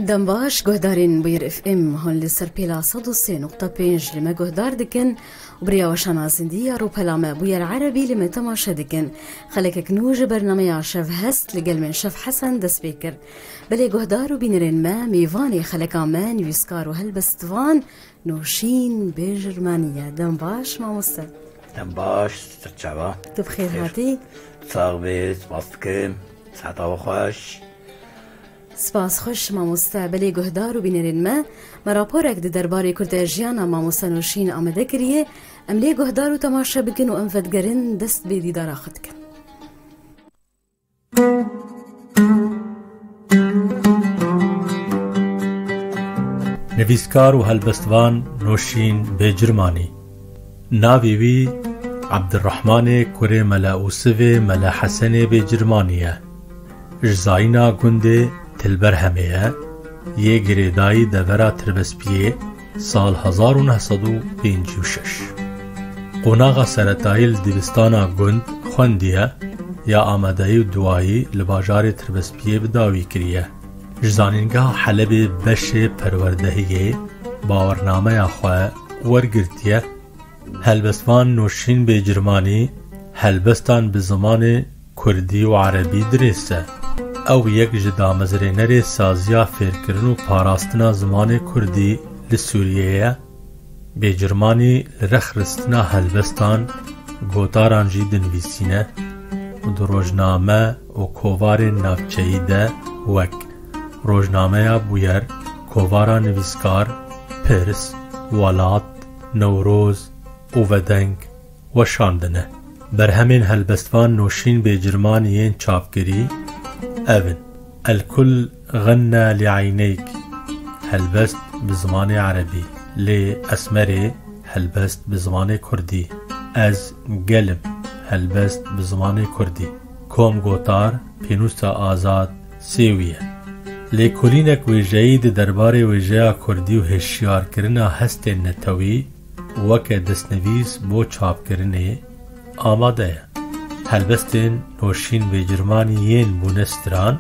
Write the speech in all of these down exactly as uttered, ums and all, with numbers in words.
Dem baş, guhdarên Bûyer F M, hûn li ser pêla sed û sê nokta pênc li me guhdar dikin û bi rêya weşana zindî ya rûpela me Bûyer Erebî li me temaşe dikin. Xelekek nû ji bernameya Şev Hest li gel me Şev Hesen dest pê kir. Belê guhdar û bînerên me, mêvanê xeleka me, nivîskar û helbestvan Noşîn Bêjirmanî ye. Dem baş, mamoste. Dem baş, ser çava. Tu bi xêr Xêr. hatî. Sax bê, spas dikim. Siheta we xweş. Spas xweş, mamoste. Belê guhdar û bînerên me, me raporek di derbarê Kurte jiyana mamoste Noşîn amade kiriye. Em lê guhdar û temaşe bikin û em vedigerin dest bê dîdara xwe dikin. Nivîskar û helbestvan Noşîn Bêcirmanî. Navê wî Ebdirrehmanê kurê Mele Ûsivê Mele Hesenê Bêcirmanî ye. Ji zayîna gundê Tilberhemê ye, yê girêdayî devera Tirbespiyê, sal hezar û neh sed û pêncî û şeş. Qonaxa seretayî li dibistana gund xwendiye ya amadeyî û duwayî li bajarê Tirbespiyê bi dawî kiriye. Ji Zanîngeha Helebê beşê perwerdehiyê bawernameya xwe wergirtiye. Helbestvan Noşîn Bêcirmanî helbestan bi zimanê kurdî û erebî dirêse. Ew yek ji damezrênerê saziya fêrkirin û parastina zimanê kurdî li Sûriyê ye. Bêcirmanî li rexristina helbestan, gotaran jî dinivîsîne û di rojname û kovarên navçeyî de wek Rojnameya Bûyer, kovara Nivîskar, Pirs, Welat, Newroz, û vedeng weşandine. Berhemên helbestvan Noşîn Bêcirmanî yên çapkirî ev in: El Kul Xinne Li Eyneyk, helbest bi zimanê erebî, Lê Esmerê, helbest bi zimanê kurdî, Ez Gel Im, helbest bi zimanê kurdî, Kom Gotar, Pênûsa Azad, Sêwiye. Lêkolînek wêjeyî di derbarê wêjeya kurdî û hişyarkirina hestên netewî weke destnivîs bo çapkirinê amade ye. Helbestên Noşîn Bêcirmanî yên bûne stran,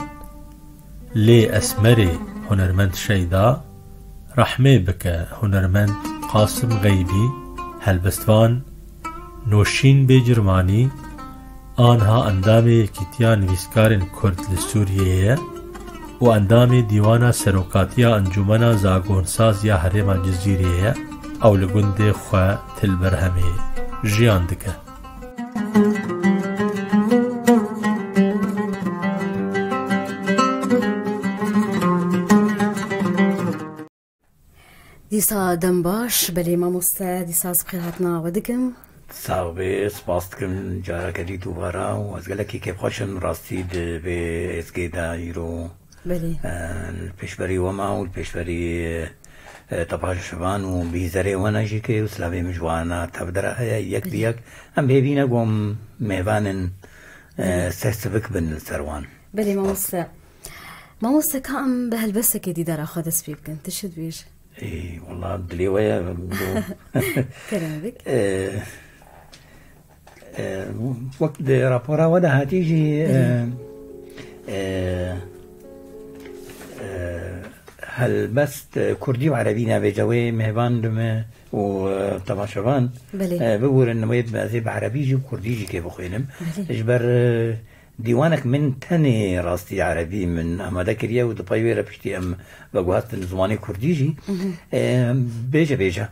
Lê Esmerê hunermend Şeyda, Rehmê Bike hunermend Qasim Xeybî, helbestvan Noşîn Bêcirmanî, anha endamê Yekîtiya Nivîskarên Kurd li Sûriyeyê ye û endamê Dîwana Serokatiya Encûmena Zagonsaz ya Herêma Cizîrê ye. Ew li gundê xwe Til Berhemê jiyan dike. Dîsa dem baş, belê mamoste, dîsa ez bi xêrhatina we dikim. Sax bê, spas dikim careke dî dubara û ez gelekî kêfxweş im rastî di vê êzgê de îro, Belê. e, li pêşberî we me û li pêşberî, e, temaşevan û bîzerê we ne jî kê û silavê min ji wana tev de re heye yek bi Belê. yek. Em hêvî ne ku em mêvanên, e, Belê. sehsivik bin li ser wan. Belê Spas. mamoste. Mamoste, ka em bi helbestekê dîdara xwe dest pê bikin. Tu çi dibêjî? Ê, wela dilê we ye, bo Kerem bik. Ê, ê, wek di rapora we de hatî jî, ê, Belê. ê, ê, helbest, ê, kurdî û erebî navêje wê mêvan bi me û, ê, temaşevan, Belê. ê, biborin wê ez ê bi erebî jî û kurdî jî kê bixwînim. Belê. Ji ber, ê, Dîwanek min tenê rastî erebî min amade kiriye û di pey wê re piştî em veguhestin zimanê kurdî jî, Mhm. e, bêje bêje,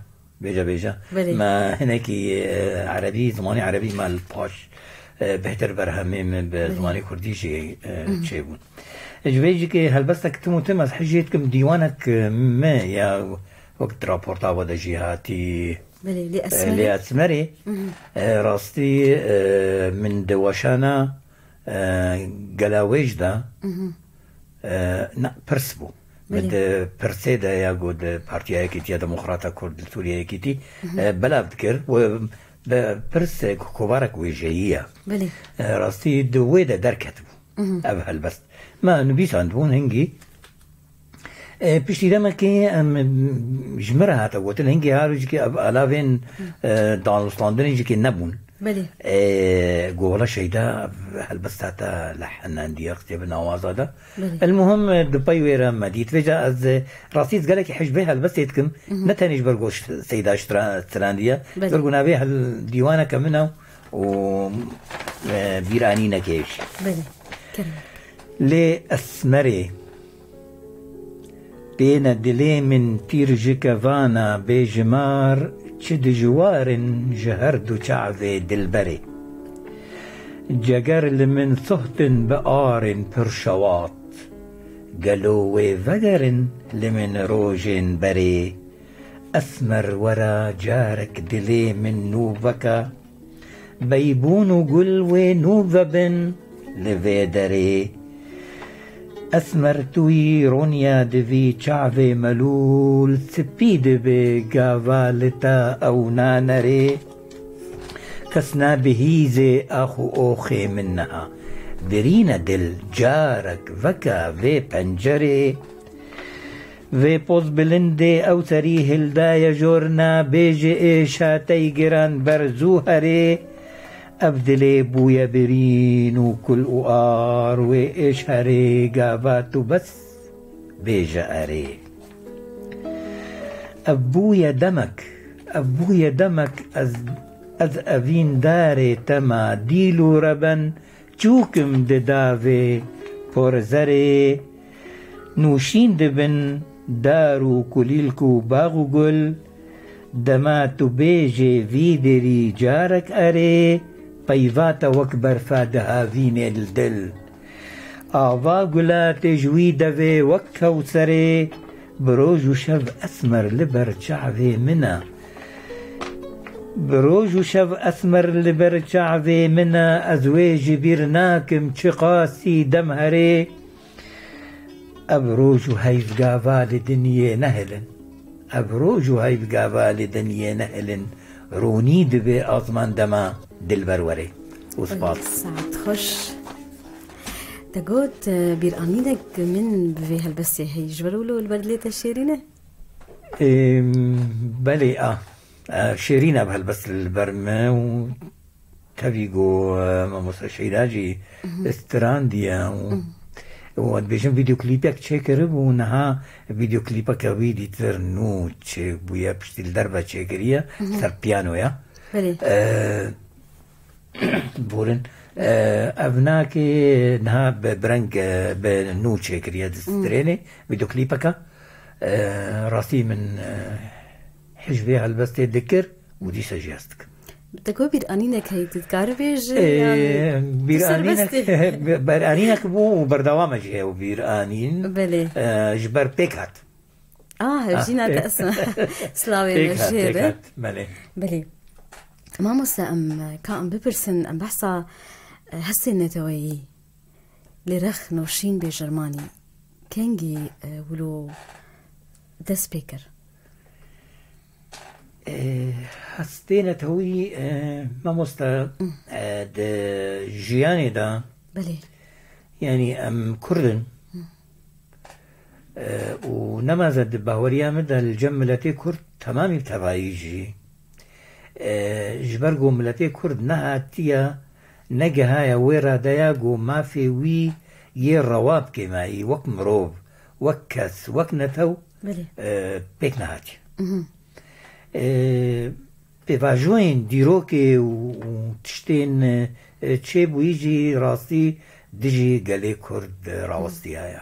bêje bêje. Belê. Me hinekî, e, erebî, zimanê erebî me li paş, e, bêhtir berhemê min bi Belê. zimanê kurdî jî, e, Mhm. çêbûn. Ji vê jî ki helbestek tim û tim ez hijê dikim dîwanek, e, me ya wek di raporta we de jî hatî, Belê, Lê e, Esmerê. Lê Esmerê, Mhm. e, rastî, e, min di weşana e, gela wê jî de, Mhm. e, na, pirs bû. Belê. Di pirsê de ya ku di Partiya Yekîtiya Demokrata Kurd li Sûriye Yekîtî, Mhm. e, belav dikir û bi pirs, e, kovarek wêjeyî ye. Belê. E, rastî di wê de derketibû Mhm. ev helbest. Me nivîsandibûn hingî, E, piştî demekê em, ji min re hate gotin, hingê her rojikê ev alavên, e, danûstandinê jikê nebûn. Belê. Ê, Gola Şeyda helbesta te lehenandiye, kitêbin awaza de. Belê. El muhim, e, di pey wê re me dît. Vêca ez, e, rastî ez gelekî hej vê helbestê dikim. Mhm. Ne tenê ji ber ku Seyda ji tra-, strandiye. Belê. Ber ku navê hel-, dîwaneke min e û, e, bîranînekê jî. Belê. Kerem. Lê Esmerê. Têne dilê min tîr ji kevana bêjimar, çi dijwar in ji her du çavê dilberê. Ceger li min suht in bi arên pir şewat, gelo wê vegerin li min rojên berê. Esmer were carek dilê min nû veke, Beybûn û gul wê nû vebin li vê derê. Esmer tu yî ronya di vî çavê melûl, spî dibe gava li te ew nanerê. Kes nabihîzê ax û oxê min niha. Birîne dil carek veke vê pencerê. Vê poz bilindê ew serî hildaye jorna, bêje êşa tey giran ber zû herê. Ev dilê bûye birîn û kul û ar wê êş herê, gava tu bes bêje erê. Ev bûye demek, ev bûye demek ez, ez evîndarê te ma dîl û reben, Çûkim di davê porzerê, nûşîn dibin dar û kulîlk û bax û gul. Dema tu bêjê vî derî carek erê, peyva te wek berfa dihavînê li dil. Ava gula tê ji wî devê wek kewserê, bi roj û şev esmer li ber çavê min e. Bi roj û şev esmer li ber çavê min e, ez wê ji bîr nakim çiqasî dem herê. Ev roj û heyv gava li dinyê nehilin. Ev roj û heyv gava li dinyê nehilin. Ronî dibe azman dema dilber were. Û spas. Saet xweş. Te got, e, bîranînek min bi vê helbestê heyî. Ji ber wilo li ber dilê te şêrîn e? Ê, belê, a. E, şêrîn e bi helbest li ber me û tevî ku, e, Mamoste Şeyda jî Mhm. strandiye û, Mhm. û ez dibêjim vîdeoklîpek çêkiribû û niha vîdeoklîpeke wî dîtir nû çêbûye, piştî li derve çêkiriye, Mhm. ser piyanoya. Belê. E, Borin. E, ev nakê niha bi, bi reng, e, bi nû çêkiriye di Hmm. strênê, vîdeoklîpeke. E, rastî min, e, hej vê helbestê dikir û dîsa jî ez dikim. Te got bîranînek heye, tu dikarî bêjî, E, yani, tu bîranînek, serbest î. Bîranînek bû û berdewam e jî heye û bîranîn. Belê. E, ji ber pêk hat. Ah, Ah, hevjîna te esna. Slavê me pêk hat, jê pêk re. Hat, belê. Belê. Mamoste, em, ka em bipirsin, em behsa, e, hestên neteweyî li rex nûşîn bê Jermanî kengî, e, wilo dest pê kir? E, hestê neteweyî, e, mamoste, Mm. e, di jiyanê de, Belê. yanî em Kurd in. Mm. E, û nemaze di bahweriya min de li cem miletê Kurd temamî tevayî jî, e, ji ber ku miletê Kurd nehatiye, negihaye wê radeya ku mafê wî yê rewa bikêmayî, wek mirov, wek kes, wek netew, Belê. e, pêk nehatiye. Mhm. E, Pêvajoyên dîrokê û, û tiştên, e, çêbûyî jî rastî dijî gelê Kurd rawestiyaye.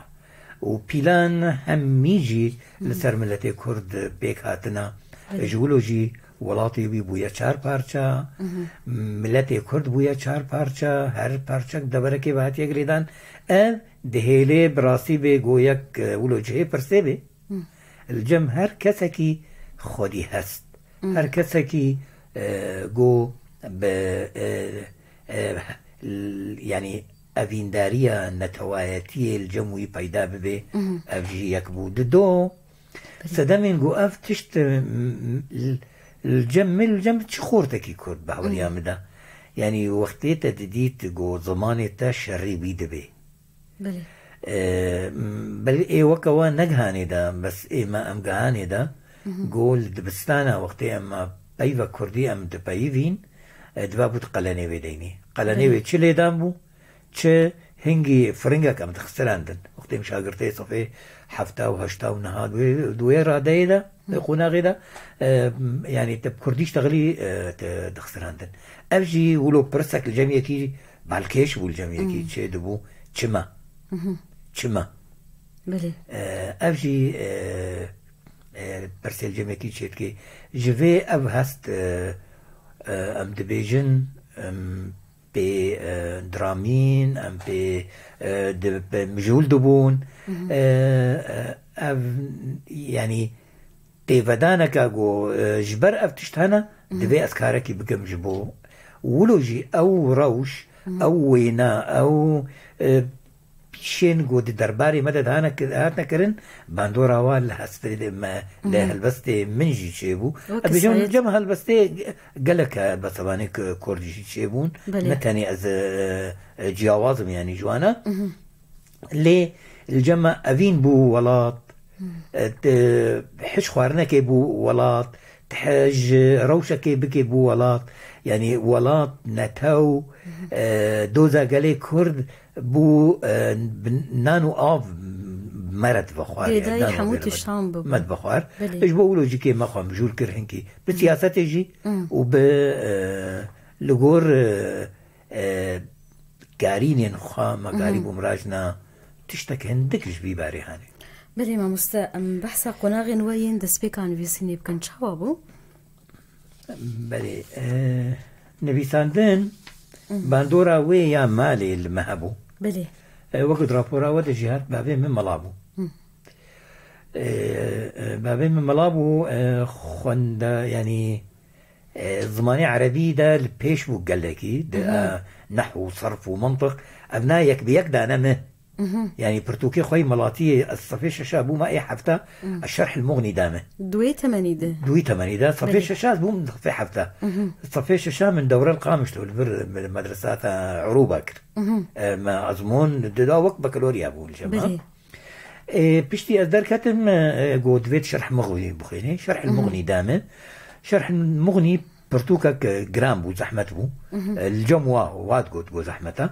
Û pîlan hemî jî li ser miletê Kurd pêk hatine. Belê. Ji wilo jî welatê wî bûye çar parça, Mhm. miletê Kurd bûye çar parça, her parçek deverekê ve hatiye girêdan. Ev dihêlê bi rastî bê go yek, e, wilo cihê pirsê bê. Hmm. Li cem her kesekî xwedî hest. Hmm. Her kesekî, e, go bi, e, e, l-, yanî evîndariya netewayetiyê li cem wî peyda bibe, Hmm. ev jî yek bû. Dido, Belê. sedemên go ev tişt, m-, m-, l-, li cem min, li cem çi xortekî Kurd bahweriya Hmm. min de. Yanî wextê te didît go zimanê te şerî wî dibe. Belê. E, belê ê weke we negihanê de, bes ê me em gihanê de, Mhm. go li dibistana wextê em me peyve kurdî em dipeyivîn, E, diva bû di qelenê wê deynî. Qelenê wê çi lêdan bû, çi hingî firingek em dixistirandin. Wextê min şagirtê sefê hefta û heşta û niha di wê, di wê radeyê de, wê qonaxê de, e, yanî te bi kurdî ştexilî, e, te dixistirandin. Ev jî wilo pirsek li cem yekî balkêş bû, li cem yekî çê dibû. Çima? Çima? Belê. E, ev jî, e, e, pirsê li cem yekî çê dikê. Ji vê ev hest, e, e, em dibêjin, em pê, e, diramîn, em pê, e, di, pê mijûl dibûn. E, e, ev, yanî, têvedaneke ku, e, ji ber ev tişt hene, divê ez karekî bikim ji bo. Wilo jî ew rewş, ew wêne, ew, e, pîşên ku di derbarê me de dihane ki-, hatine kirin, bandora wa li hestê me, li helbestê min jî çêbû. Weke Ez bêjim, Seyid. Cem helbestê gelek besevanê ku kurdî jî çêbûn. Belê. Ne tenê ez, e, e, ciyawaz im, yanî ji wan e. Lê li cem me evîn bû welat, e, te hiç xwarinekê bû welat, te hej rewşekê bikê bû welat. Yanî welat, netew, e, doza gelê Kurd bû, e, bi nan û av me re divexwar, yanî Girêdayî nan û hemû avê re tiştan bû. Me divexwar. Belê. Ji bo wilo jî kê me xwe mijûl kir hinkî. Bi siyasetê jî û bi, e, li gor, e, e, karînên xwe me karî bû mirajna tiştek hindik ji vî berê hanê. Belê mamoste, em behsa qonaxên we yên destpêka nivîsînê bikin. Çawa bû? Belê, e, nivîsandin, bandora wê ya malê li me hebû. Belê. E, wekî rapora we de jî hat, bavê min mela bû. E, e, bavê min mela bû, e, xwende, yanî, e, zimanê erebî de li pêş bû gelekî, di, e, nehw û serf û mintiq, ev na yek bi yek dane min. Yanî pirtûkê xwe yî milatiyê ez sefê şeşa bûme, ê hefta ez Şerh el-Muxnî dame. Duwê temenî de. Duwî temenî de, sefê Belê. Şeşa ez bûm sefê hefta. Sefê şeşa min dewrel Qamişlo li vir medresata Urûba kir. E, me ezmûn dida wek bakalorya bû li cem me. Belê. E, piştî ez derketim, e, got, divê tu Şerh Muxnî bixwînî. Şerh el-Muxnî dame. Şerh el-Muxnî pirtûkek, e, giran bû, zehmet bû. E, li cem wa, wa digot, got zehmet e.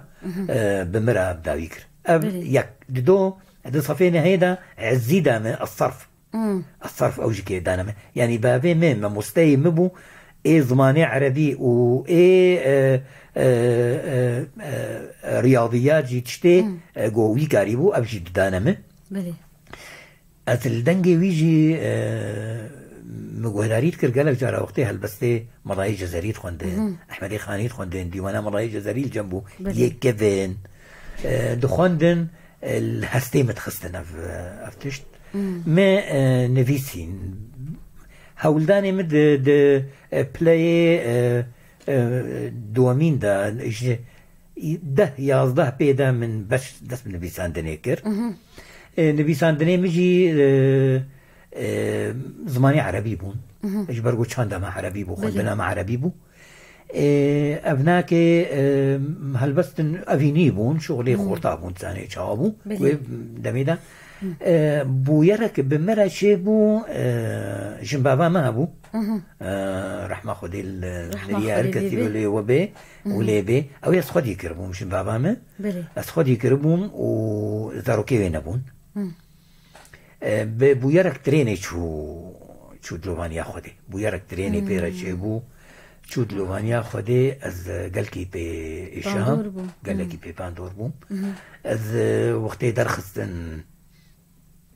E, bi min re ev dawî kir. Ev Belê. Yek. Dido, di sefê nehê de Ezzî dame, Es-Serf. Es-Serf ew jî kê dane min. Yanî bavê min, memosteyê min bû, ê zimanê erebî û ê, e, e, e, e, riyadiyat jî tiştê, e, go wî karî bû, ev jî didane min. Belê. Ez li dengê wî jî, e, min guhdarî dikir gelek cara wextê helbestê Melayê Cezerî dixwendin, Ehmedê Xanî dixwendin, dîwana Melayê Cezerî li cem bû, Belê. Yê kevin, e, dixwendin, e, li hestê min dixistin ev, ev tişt. Me, e, nivîsîn. Hewldanê min di, di, e, pileyê, e, e, dowemîn de ji deh yazdeh pê de min beş dest bi nivîsandinê kir. E, nivîsandinê min jî, e, e, zimanê erebî bûn. Ji ber ku çanda me erebî bû, Belê. Xwendina me erebî bû. E, ev nake, e, helbestin evînî bûn, şixulê xorta bûn, zanê çawa bû. Belê. Wê demê de, e, bûyerek bi me re çêbû, e, jinbava me hebû. E, rehma Xwedê li Rehma niriya Xwedê her kesî lê bê. Lê we bê û lê bê. Ew ez xwedî kiribûm jinbava me. Belê. Ez xwedî kiribûm û zarokê wê nebûn. E, bi bûyerek trênê çû, çû dilovaniya Xwedê. Bûyerek trênê pê re çêbû, çû dilovaniya Xwedê, ez, e, gelkî pê êşam, Bandor bû. Gelekî pê bandor bûm. Ez, e, wextê derxistin,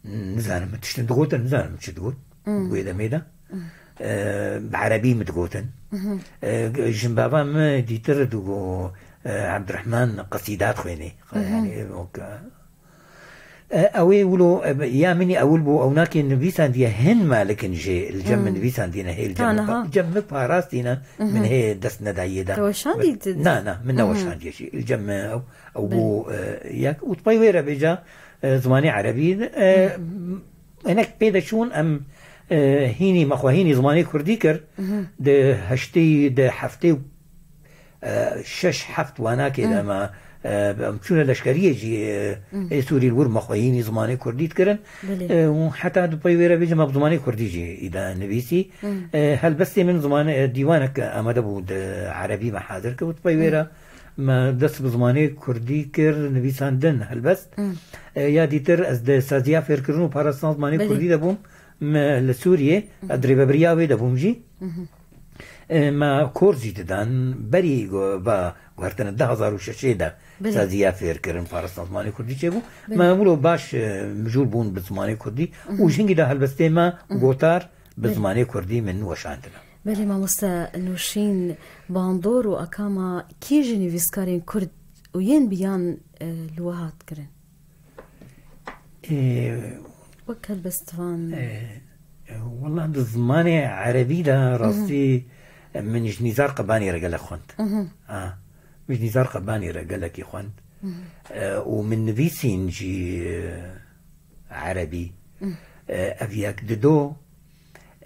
nizanim, min tiştin digotin, nizanim çi digot. Wê demê de. E, bi erebî min digotin. E, jinbava min dîtir digo, e, Ebdirehman qesîdat xwênê. Yanî, wek, E, ew ê wilo, e, ya min î ewil bû, ew nakê nivîsandiye hin malikin jê, li cem min Hmm. nivîsandine hê, li cem Ta min niha. pa-, cem min parastîne, min hê dest nedayê de. Te weşandî di- Na, na, min Mhm. neweşandiye jî. Li cem min ew, ew bû, e, yek. Û di pey wê re bêja, e, zimanê erebî, e, hinek pê de çûn em, e, hînî me xwe hînî zimanê kurdî kir. Mhm. Di heştê, di heftê û e, şeş heft wanakê de Hmm. me, E, em çûne leşkeriyê jî, e, ê Sûrî li wir me xweyînî zimanê kurdî dikirin. E, û heta di pey wê re bêjim, me bi zimanê kurdî jî îda nivîsî. E, helbestê min zimanê, e, dîwanek amade bû, di erebî me hazir kir û di pey wê re me dest bi zimanê kurdî kir, nivîsandin helbest. E, ya dîtir ez di saziya fêrkirin û parastina zimanê kurdî de bûm. Me li Sûriyê, ez di rêvebiriya wê de bûm jî. E, me kors jî didan, berî go-, va guhertine du hezar û şeşê de saziya fêrkirin, parastina zimanê kurdî çêbû. Me wilo baş, e, mijûl bûn bi zimanê kurdî û ji hingî de helbestê me gotar bi zimanê kurdî min weşandine. Belê mamoste Nûşîn, bandor û akama kî ji nivîskarên kurd û yên bi yan, e, li we hat kirin? Ê, Wek helbestvan. Ê, wela di zimanê erebî de rastî, e, min ji Nîzar Qebanî re gelek xwend. A, min ji Nîzar Qebanî re gelekî xwend. E, û min nivîsîn jî, e, erebî. E, ev yek dido,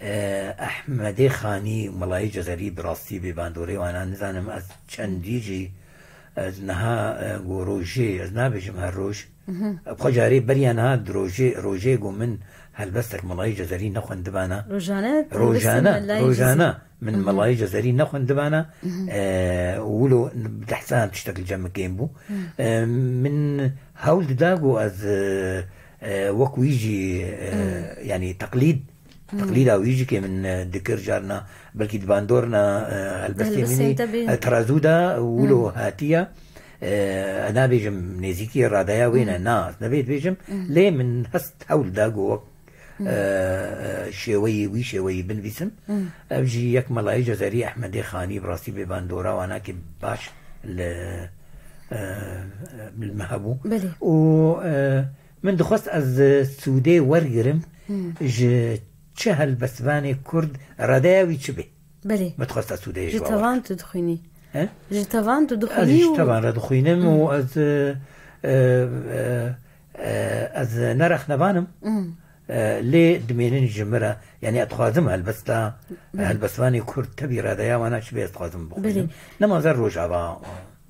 E, Ehmedê Xanî, Melayê Cezerî bi rastî bê bandorê wana nizanim ez çendî jî, ez niha, e, go rojê, ez nabêjim her roj. Bi xwe carê beriya niha di rojê, rojê go min helbestek Melayê Cezerî nexwendibana. Rojane, Rojane, helbestên Melayê rojane Cezerî. Min Melayê Cezerî nexwendibana. E, wilo bi dehsan tiştek li cem min kêm bû. E, min hewl dida go ez, e, e, wek wî jî, e, yanî teqlîd Teqlîda wî jî ke min, e, dikir carna, belkî di bandorna, e, helbestê min ê, e, terazû de wilo hatiye. E, ez nabêjim nêzîkî radeya wê ne, na, ez nebê dibêjim. Lê min hest hewl da ku wek, e, e, şêweyî wî şêweyî binivîsim. Ev jî yek Melayê Cezerî Ehmedê Xanî bi rastî bê bandora wana ki baş li, e, li me hebû. Belê. Û, e, Min dixwest ez, e, sûdê wergirim ji çi helbestvanê kurd, radeya wî çi bê? Belê. Min dixwest ez sûdê ji Ji we tevan wergirim. Tu dixwînî? He? Ji tevan tu Ez dixwînî ji û tevan re dixwînim û ez, e, e, e, e, ez ne rexnevan im. E, lê dimênin ji min re, yanî ez dixwazim helbesta, Belê. Helbestvanê kurd tevî radeya wana çi bê ez dixwazim bixwînim. Belê. Nema zer Rojava.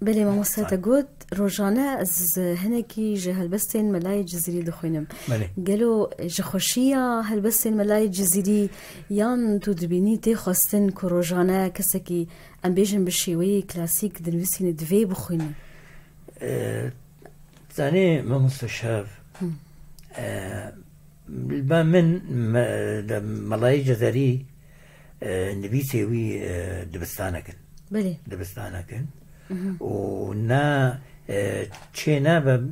Belê, mamoste te got, rojane ez hinekî ji helbestên Melayê Cizîrî dixwînim. Belê. Gelo ji xweşiya helbestên Melayê Cizîrî yan tu dibînî tê xwestin ku rojane kesekî, em bêjin bi şêweyê klasîk dinivîsîne, divê bixwînî? E, zanê, mamoste Şav, e, Li ba min, me, de, Melayê Cezerî, e, nivîsê wî, e, dibistanek in. Belê. Dibistanek in. Û na, e, çê nabe, m,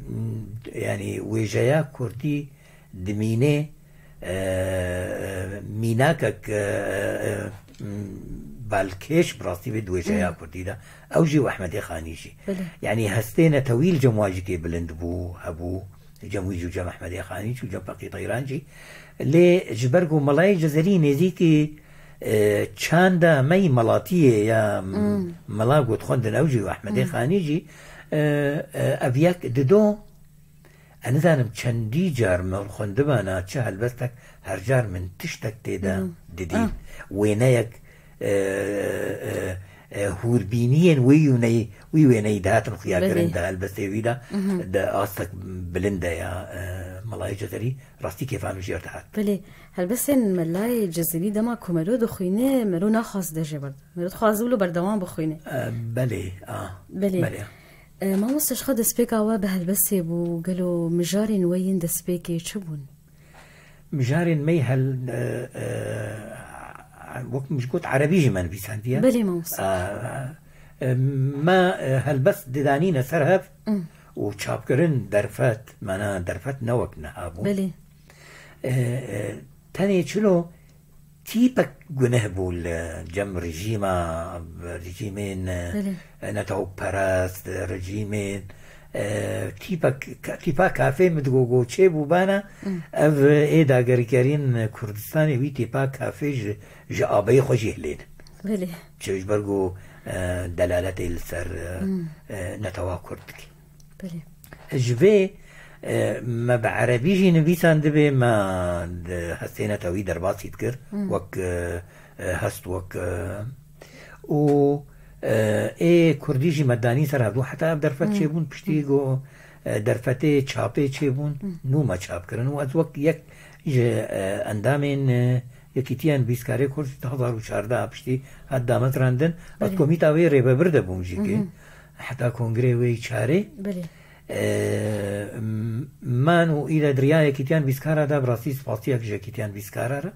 yanî wêjeya kurdî dimînê, e, mînakek, e, e, m, balkêş bi rastî vê di wêjeya kurdî de. Ew jî û Ehmedê Xanî jî. Belê. Yanî hestê netewî li cem wan jî kê bilind bû, hebû. Cem wî jî û cem Ehmedê Xanî jî û cem Feqî Teyran jî. Lê ji ber ku Melayê Cezerî nêzîkî, e, çanda me yî Melatiyê ya, m, Mela got xwendin ew jî û Ehmedê Xanî jî, e, e, ev yek dido, ez nizanim çendî car me xwendibana çi helbestek, her car min tiştek tê de didî. Wêneyek, e, e, e, hûrbîniyên wî û ney-, wî wêneyî dihatin xuyakirin Belê. Di helbestê wî de, di astek bilind de ya, e, Melayê Cezerî rastî kêfa min jê re dihat. Belê, helbestên Melayê Cezerî dema ku mero dixwîne, mero naxwaz de jê berde. Mero dixwaz wilo berdewam bixwîne. E, belê, a. Belê. Belê. E, mamoste ji xwe destpêka we bi helbestê bû, gelo mijarên we yên destpêkê çi bûn? Mijarên me hel, e, e, wek min ji got, erebî jî me nivîsandiye. Belê, mamoste. E, e, me, e, helbest didanîne ser hev û çapkirin derfet, mana derfet ne wek niha bû. Belê. E, e, tenê çilo tîpek guneh bû li cem rejîma, rejîmên, Belê. Netewperest, rejîmên, e, tîpek, tîpa kafê min digo go çê bû bana, ev ê dagirkerîn Kurdistanê wî tîpa kafê ji, ji abeyê xwe jî hilênin. Belê. Çi ji ber ku, e, delaletê li ser, e, e, netewa Kurd dike. Belê. Ji vê, e, me bi erebî jî nivîsandibe, me di hestê netewî derbasî dikir, wek, e, e, hest wek, e, û, E, ê kurdî jî me danî ser hevdû, heta ev derfet çêbûn, piştî ku, e, derfetê çapê çêbûn, nû me çap kirin û ez wek yek ji, e, endamên, e, Yekîtiya Nivîskarê Kurd ji du hazar û çardeh piştî hat dametirandin, ez Belê. komîta wê rêvebir de bûm jî ki, heta kongrê wê yî çarê. Belê. E, m-, man û île di riya Yekîtiya Nivîskara de bi rastî spasiyek ji Yekîtiya Nivîskara re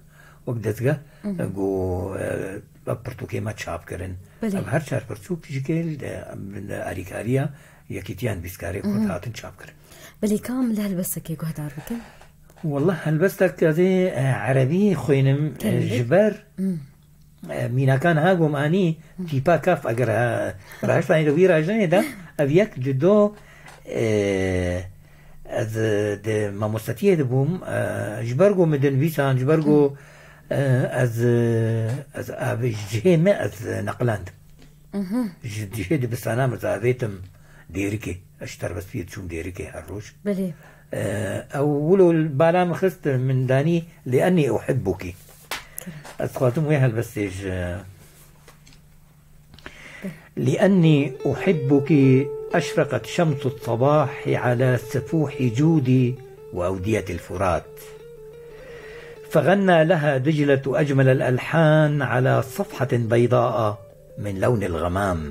wek dezgeh, e, ku, e, ev pirtûkê me çap kirin. Belê. Ev her çar pirtûk ji kê li, li alîkariya Yekîtiya Nivîskarê Kurd hatin çap kirin. Belê, kam li helbestekê guhdar bikin? Wallah helbestek ez ê, e, erebî xwînim, e, Kerem bê. ji ber, e, mînakan ha gom anî tîpa kaf eger ha, rahiştanî li wî rajdanê de ev yek ji do, e, ez, e, di mamostetiyê de bûm, e, ji ber ku min dinivîsan, ji ber ku, e, ez, e, ez, ev cihê me ez neqlendim. Ji cihê dibistana min zavêtim Dêrikê. Ez ji terbestiyê diçûm Dêrikê her roj. Belê. E, ew wilo bala min xist, min danî "Li ennî uhibbukî". Ez dixwazim wê helbestê ji لأني أحبك أشرقت شمس الصباح على سفوح جودي وأودية الفرات، فغنى لها دجلة أجمل الألحان على صفحة بيضاء من لون الغمام.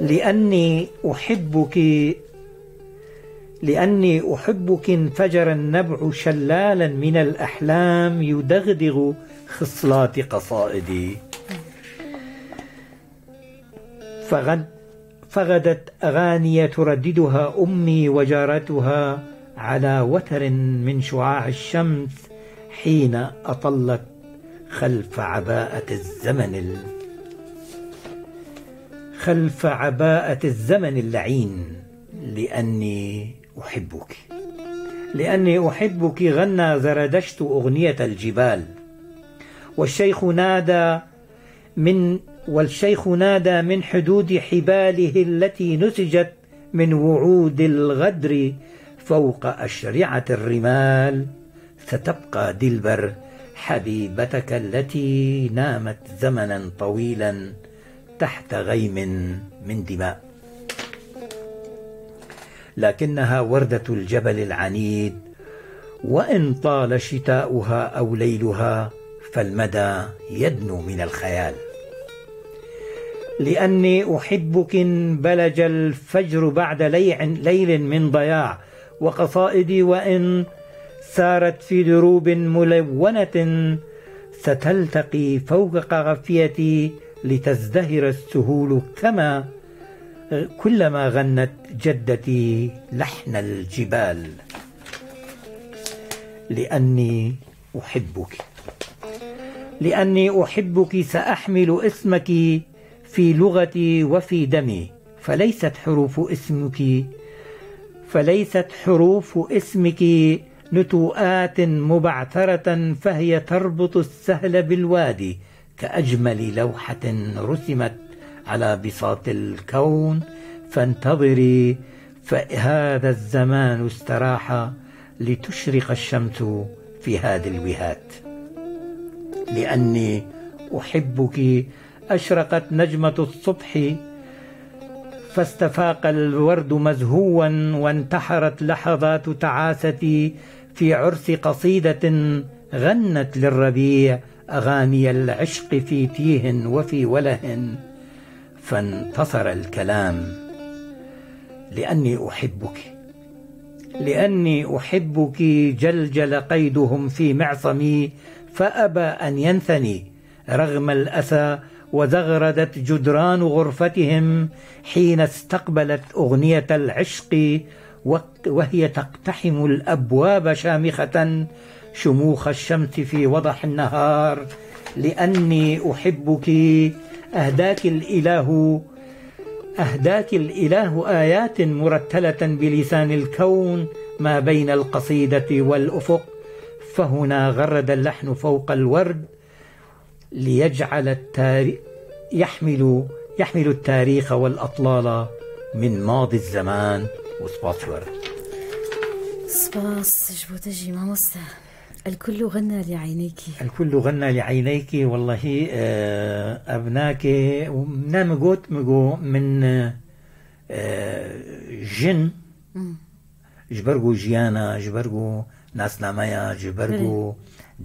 لأني أحبك، لأني أحبك انفجر النبع شلالا من الأحلام يدغدغ خصلات قصائدي. فغد-، فغدت أغاني ترددها أمي وجارتها على وتر من شعاع الشمس حين أطلت خلف عباءة الزمن ال-، خلف عباءة الزمن اللعين، لأني أحبك. لأني أحبك غنى زردشت أغنية الجبال، والشيخ نادى من، والشيخ نادى من حدود حباله التي نسجت من وعود الغدر فوق أشرعة الرمال: ستبقى دلبر حبيبتك التي نامت زمنا طويلا تحت غيم من دماء، لكنها وردة الجبل العنيد، وإن طال شتاؤها أو ليلها فالمدى يدنو من الخيال. لأني أحبك انبلج الفجر بعد ليع-، ليل من ضياع، وقصائدي وإن سارت في دروب ملونة ستلتقي فوق قافيتي لتزدهر السهول كما كلما غنت جدتي لحن الجبال. لأني أحبك. لأني أحبك سأحمل اسمك في لغتي وفي دمي، فليست حروف اسمك، فليست حروف اسمك نتوءات مبعثرة، فهي تربط السهل بالوادي، كأجمل لوحة رسمت على بساط الكون. فانتظري، فهذا الزمان استراح لتشرق الشمس في هذه الوهات. لأني أحبك أشرقت نجمة الصبح، فاستفاق الورد مزهوا، وانتحرت لحظات تعاستي في عرس قصيدة غنت للربيع أغاني العشق في تيه وفي وله، فانتصر الكلام. لأني أحبك، لأني أحبك جلجل قيدهم في معصمي، فأبى أن ينثني رغم الأسى، وزغردت جدران غرفتهم حين استقبلت أغنية العشق، وك-، وهي تقتحم الأبواب شامخة شموخ الشمس في وضح النهار. لأني أحبك، أهداك الإله، أهداك الإله آيات مرتلة بلسان الكون ما بين القصيدة والأفق، فهنا غرد اللحن فوق الورد، ليجعل التاري-، يحمل، يحمل التاريخ والأطلال من ماضي الزمان. وسباس ورد. سباس ji bo te jî, mamoste. الكل غنى لعينيك. الكل غنى لعينيك، والله، e, ev nake, ne min got, min got, min, e, jin, Hmm. ji ber ku jiyana, ji ber ku nasnameya, ji ber Belê. ku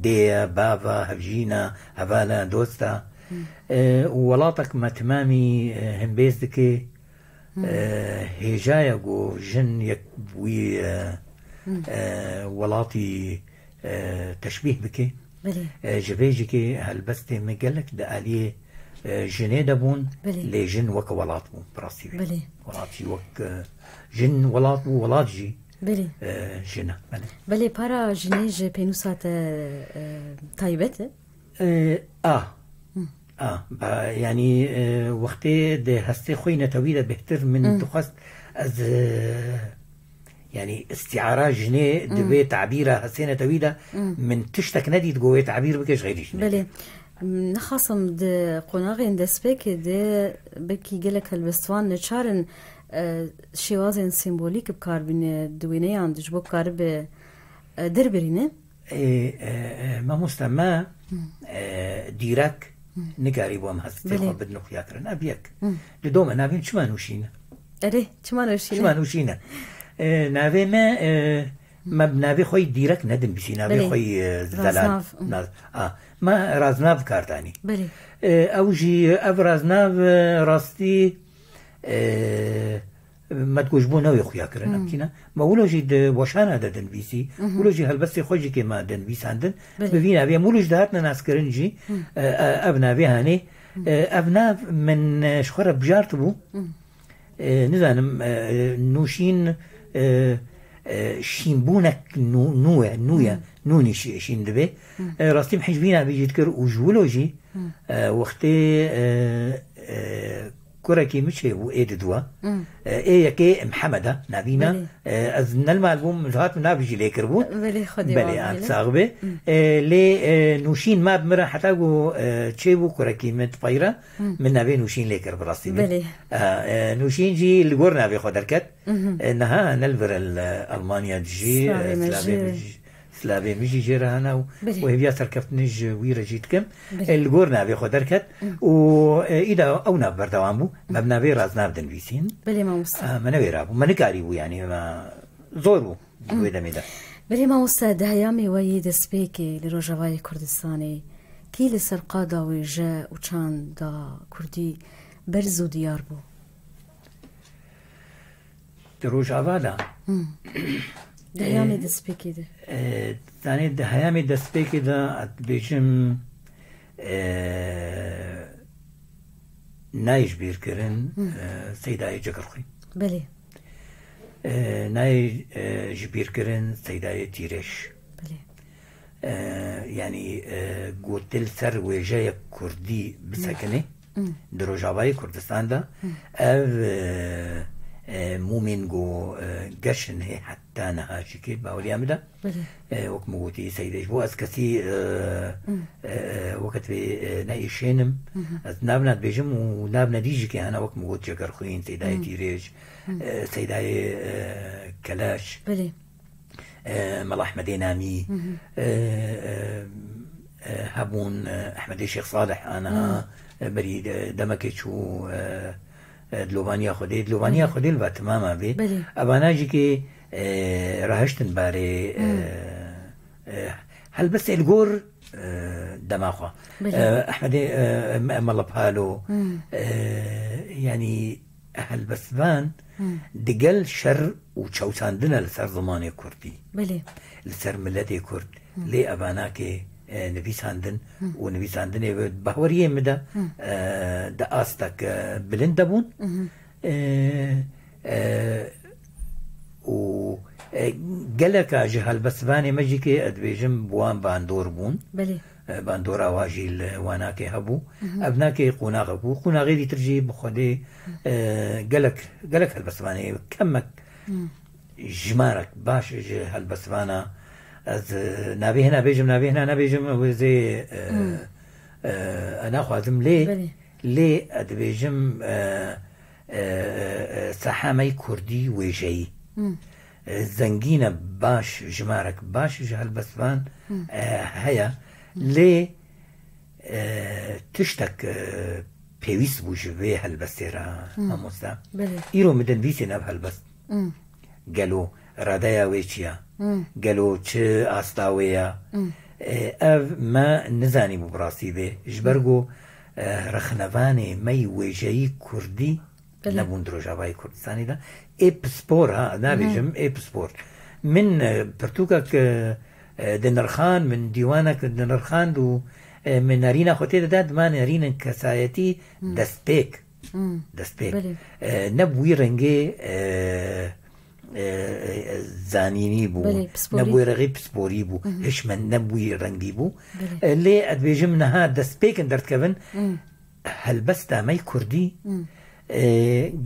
dê ye, bav e, hevjîn e, heval e, dost e, Hmm. e, û welatek me timamî, e, hembêz dike, Hmm. e, hêjaya ku jin yek wî, e, Hmm. e, welatî, e, teşbîh bike. Belê. E, ji vê jî ke helbestê me gelek di aliyê, e, jinê de bûn, Belê. lê jin weke welat bûn, bi rastî wê. Belê. Welat jî wek, e, jin welat bû, welat jî, Belê. e, jin e. Belê. Belê, para jinê ji pênûsa te, e, taybet e? E, a. Hı. A. Ba, yanî, e, wextê di hestê xwe yî netewî de bêhtir min Hı. dixwest ez, e, yanî îstîara jinê di Hı. vê tabîra hestê netewî de Hı. min tiştek nedît ku wê tabîr bike ji xêrî jinê. Belê. Nexasim di qonaxên destpêkê de belkî gelek helbestvan neçar in, e, şêwazên sembolîk bi kar bîne di wêneyan de ji bo karibe, e, derbirîne. Ê, e, e, mamoste me, Hı. e, dîrek Hı. nikarîbû em hestê Belê. xwe bidin xuya kirin. Ev yek. Hı. Li doma navê min çima nûşîne? Erê, çima nûşîne? Çima nûşîne? E, navê me, e, me bi navê xwe yî dîrek nedinbîsî, navê Belê. xwe yî, e, zelal. Raznav, hı. Naz-, a, me Raznav kardanî. Belê. E, ew jî, ev Raznav, e, rastî, e, me digot ji bo navê xuya kirin, Hmm. em tîne. Me wilo jî di weşana de dinivîsî, Mhm. wilo jî helbestê xwe jî kê me dinivîsandin. Belê. Bi vî navê em wilo jî dihatine naskirin jî, Hmm. e, e, ev navê hanê, Hmm. e, ev nav min, e, ji xwe re bijartibû. Hmm. E, nizanim, e, nûşîn, e, e, şînbûnek nû, nû ye, nû ye, Hmm. nûnî şî-, şîn dibe. Hmm. E, rastî min hîç vî navê jî dikir û ji wilo jî, Hmm. e, wextê, e, e, kurekî min çêbû ê diduwa. Hmm. E, ê yekê Mihemed e, navîna. Belê. E, ez ne li mal bûm, min hat min navê jî lê kiribû. Belê, Xwedê Belê, wan em bihêle. sax be. Hmm. E, lê, e, nûşîn ma bi min re heta ku, e, çêbû kurekî min dipeyre, Hmm. min navê nûşîn lê kir bi rastî be. Belê. E, e, nûşîn jî li gor navê xwe derket. Mhm. E, niha ne li vir e, li Almanya dijî, Slavê e, me Slavê jî. me jî. Silavê min jî jê re hene û, Belê. û hêviya serkeftinê ji wî re jî dikim. Belê. E, li gor navê xwe derket Hı. û, e, îda ew nav berdewam bû. Me bi navê Raznav dinivîsîn. Belê mamoste. E, me neverabû. Me nikarîbû, yanî me zor bû di Hı. wê demê de. Belê mamoste, di heyamê we yê destpêkê li Rojavayê Kurdistanê kî li ser qada wêje û çanda kurdî berz û diyar bû? Di Rojava de. Hmm. Di heyamê E, destpêkê de. E, zanê di heyamê destpêkê de, ez dibêjim, e, nayê ji bîr kirin, Hmm. e, Seydayê Cegerxwîn. Belê. E, nayê, e, ji bîr kirin Seydayê Tîrêj. Belê. E, yanî, e, gotin ser wêjeyek kurdî bisekine Hmm. di Rojavayê Kurdistan de, Hmm. ev, e, e, mûmên ku, e, geşin hê heta niha jî kê baweriya min de. Belê. E, wek min gotî, Seydê ji bo ez kesî, e, Hmm. e, e, weket vê, e, ne êşênim. Hmm. Ez nav ne dibêjim û nav ne dî jî kê hene wek min got Cegerxwîn, Seydayê Hmm. Tîrêj, Hmm. e, Seydayê, e, Keleş. Belê. e, Mela Ehmedê Namî, Hı hı. e, e, e, hebûn, e, Ehmedê Şêx Salih aniha, Hı. e, berî de-, demekê çû, e, e, Dilovaniya Xwedê. Dilovaniya Hı. Xwedê li va timama bê. Belê. Evana jî kê, e, rahiştin barê, e, Hı. e, helbestê li gor, e, dema xwe. Belê. E, Ehmedê, e, Me-, Mela Palo, Hı. e, yanî, helbestvan Hmm. digel şer û çewsandine li ser zimanê kurdî. Belê. Li ser miletê kurd. Hmm. Lê evanakê, e, nivîsandin Hmm. û nivîsandinê bi bahweriyê min de, Hmm. e, di astek, e, bilind de bûn. Mhm. E, e, û, e, geleka ji helbestvanê me jî kê ez dibêjim bi wan bandor bûn. Belê. E, bandora wa jî li Wanakê hebû. Mhm. Ev nakê qonaxek bû. Qonaxê dîtir jî bi Xwedê, e, gelek, gelek helbestvanê, kemek, Hmm. jimarek baş ji helbestvana. Ez, e, navê hina bêjim, navê hina nebêjim, wê zê, e, Hmm. e, e, naxwazim lê, Belê. lê ez dibêjim, e, e, e, e, saha me yî kurdî wêjeyî. Hmm. e, zengîne baş, jimarek baş ji helbestvan, e, heye. Lê, e, tiştek, e, pêwîst bû ji vê helbestê re, mamoste. Belê. Îro min dinivîsî ev helbest. Gelo radeya wê çi ya? Gelo çi asta wê ya? E, ev me nizanîbû bi rastî bê. Ji ber ku, e, rexnevanê me yî wêjeyî kurdî Belê. nebûn di Rojavayê Kurdistanê de. Ê pispor ha, nabêjim, ê pispor. Min, e, pirtûkek, e, e, dinirxand, min dîwanek dinirxand û, e, min nerîna xwe tê de da, dima nerînin kesayetî destpêk. Destpêk. Belê. E, ne bi wî rengê, e, e, e, zanînî bû, Belê, ne pisporî. bi wî rengê pisporî bû, hişmend ne bi wî rengî bû. Belê. E, lê ez dibêjim niha destpêkin derdikevin, helbesta me yê kurdî, e,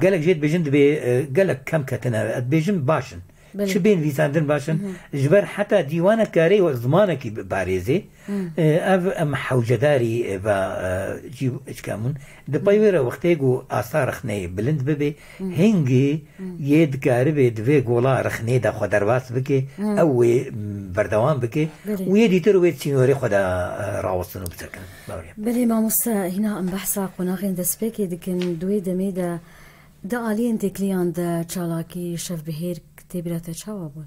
gelek jê dibêjin dibê, e, gelek kem ketine, ez dibêjim baş in. Belê. Çi bên nivîsandin baş in, ji ber heta dîwanek karê zimanekî biparêzê, e, ev em hewcedarî, e, va, e, cî çikamûn. Di pey wê re wextê ku asta rexneyê bilind bibe, hingî yê dikaribê di vê gola rexnê de xwe derbas bike, ew wê, m, berdewam bike Belê. û yê dîtir wê sînorê xwe de, e, rawestin û bisekin. Belê. Belê mamoste, hîna em behsa qonaxên destpêkê dikin, di wê demê de di aliyên têkiliyan de çalakî şevbihêrk tê bîra te çawa bûn?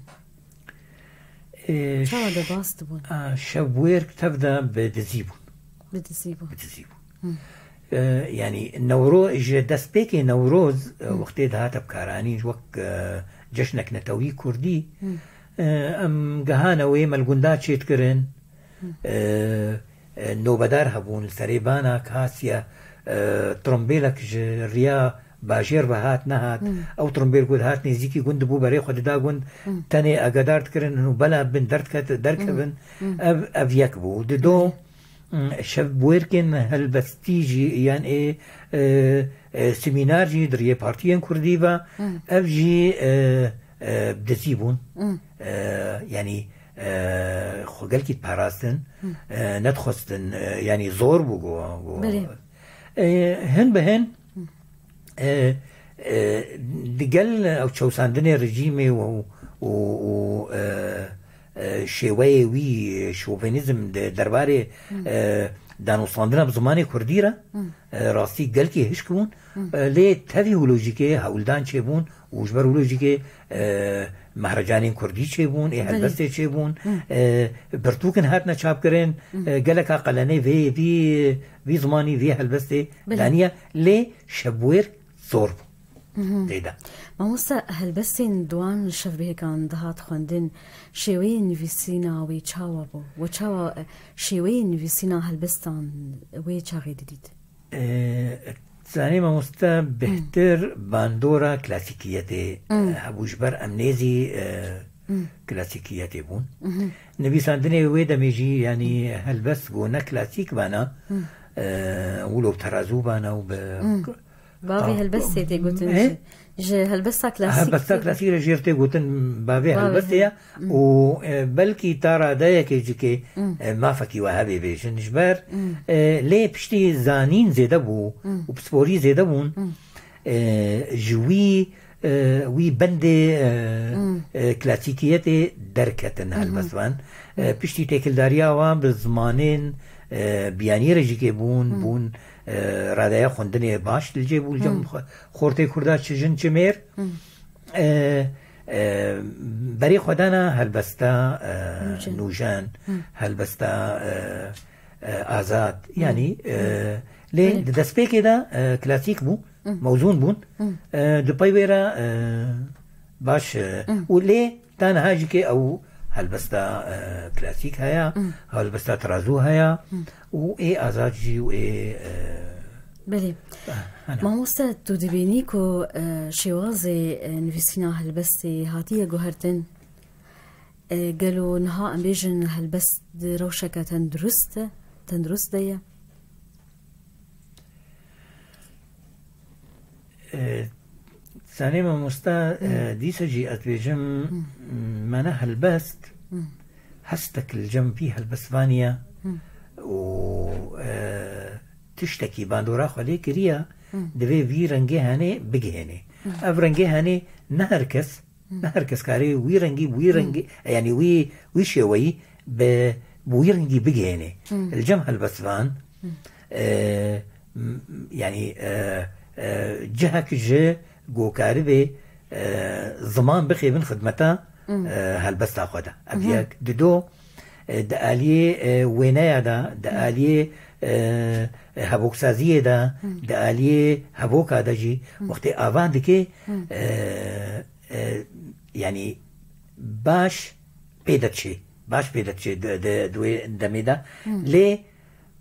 E, Çawa ş-, derbas dibûn? a, şevbihêrk tev de bi dizî bûn. Bi dizî bûn. Bi dizî bûn. E, yanî Newro-, ji destpêkê Newroz, e, wextê dihate bikaranîn ji wek, e, ceşnek netewî kurdî, e, em gehane wê me li gunda çêdikirin. E, e, nobedar hebûn li serê bana, kasiye, e, trombêlek ji riya bajêr ve hat nehat. Ew trombêl ku dihat nêzîkî gund dibû, berê xwe dida gund, tenê agedar dikirin, hûn bela bin derdiket, derkevin. Ev, ev yek bû. Di do, Şevbûêrkên helbestî jî, yan ê, e, e, semînar jî di riyê partiyên kurdî ve, ev jî, e, e, bi dizî bûn. E, yanî, e, xwe gelkî diparastin, e, nedixwestin, e, yanî zor bû go, go. Belê. E, hin bi hin, E, e, digel ew çewsandinê rejîmê û, û, û, e, e, şêweyê wî, şovenîzm di derbarê, e, danûstandina bi zimanê kurdî re, e, rastî gelkî hişk bûn. E, lê tevî wî lojîkê hewldan çêbûn û ji ber wî lojîkê, e, mehrecanên kurdî çêbûn, ê Belê. helbestê çêbûn, e, pirtûkin hatine çapkirin, e, geleka qelenê vê, vî, vî zimanî, vî helbestê Belê. daniye. Lê şevbûêr zor bû. Tê de. Mamoste, helbestên di wan şevbihêkan dihat xwendin, şêweyên nivîsîna wê çawa bû? We çawa, e, şêweyên nivîsîna helbestan wê çaxê didît? E, zanî mamoste, bêhtir bandora klasîkiyetê, e, hebû, ji ber em nêzî, e, klasîkiyetê bûn. Nivîsandinê wê demê jî, yanî helbest ku ne klasîk bana, e, wilo bi terazû bana û bi Bavê helbestê tê gotin Ê? jî. Ji helbesta klasîk Helbesta tê klasîk re jê re tê gotin bavê Bavê helbestê hel- ya. Û, e, belkî ta radeyekê jî ke, e, mafekî we hebe bêjin. Ji ber, e, lê piştî zanîn zêde bû û pisporî zêde bûn, e, ji wî, e, wî bendê, e, e, klasîkiyetê derketin helbestvan. E, piştî têkildariya wan bi zimanên, e, biyanî re jî ke bûn, bûn, e, radeya xwendinê baş li cê bû li cem xwe-, xortê kurda çi jin çi mêr. E, e, berê xwe dana helbesta, e, Nûjen. nûjen, helbesta, e, e, azad. Yanî, e, lê Belê. di destpêkê de, e, klasîk bû, mewzûn bûn. E, di pey wê re, e, baş, e, û lê ta niha jî ke ew helbesta, e, klasîk heye, helbesta terazû heye û ê azad jî û ê, e, Belê. Hene. Mamoste, tu dibînî ku, e, şêwazê, e, nivîsîna helbestê hatiye guhertin? E, gelo niha em bêjin helbest di rewşeke tendurist, tendurist de ye? E, Zanê mamosta, e, dîsa jî ez dibêjim, me ne helbest, hestek li cem vî helbestvanî ye û, e, tiştekî bandora xwe lê kiriye, divê vî rengê henê bigihênê. Ev rengê henê ne her kes Ne her kes karê wî rengî, wî rengî, yanî wî, wî şêweyî bi, bi wî rengî bigihênê. Li cem helbestvan, e, m-, yanî, e, e, cihek ji ku karibê, e, ziman bixêbin xidmeta, e, helbesta xwe de. Ev yek. Dido, e, di aliyê, e, wêneya de, di aliyê, e, e, hevokisaziyê de, di aliyê hevoka de jî wextê avan dike, e, e, yanî baş pê de diçê. Baş pê de diçê di, di, di wê demê de. Lê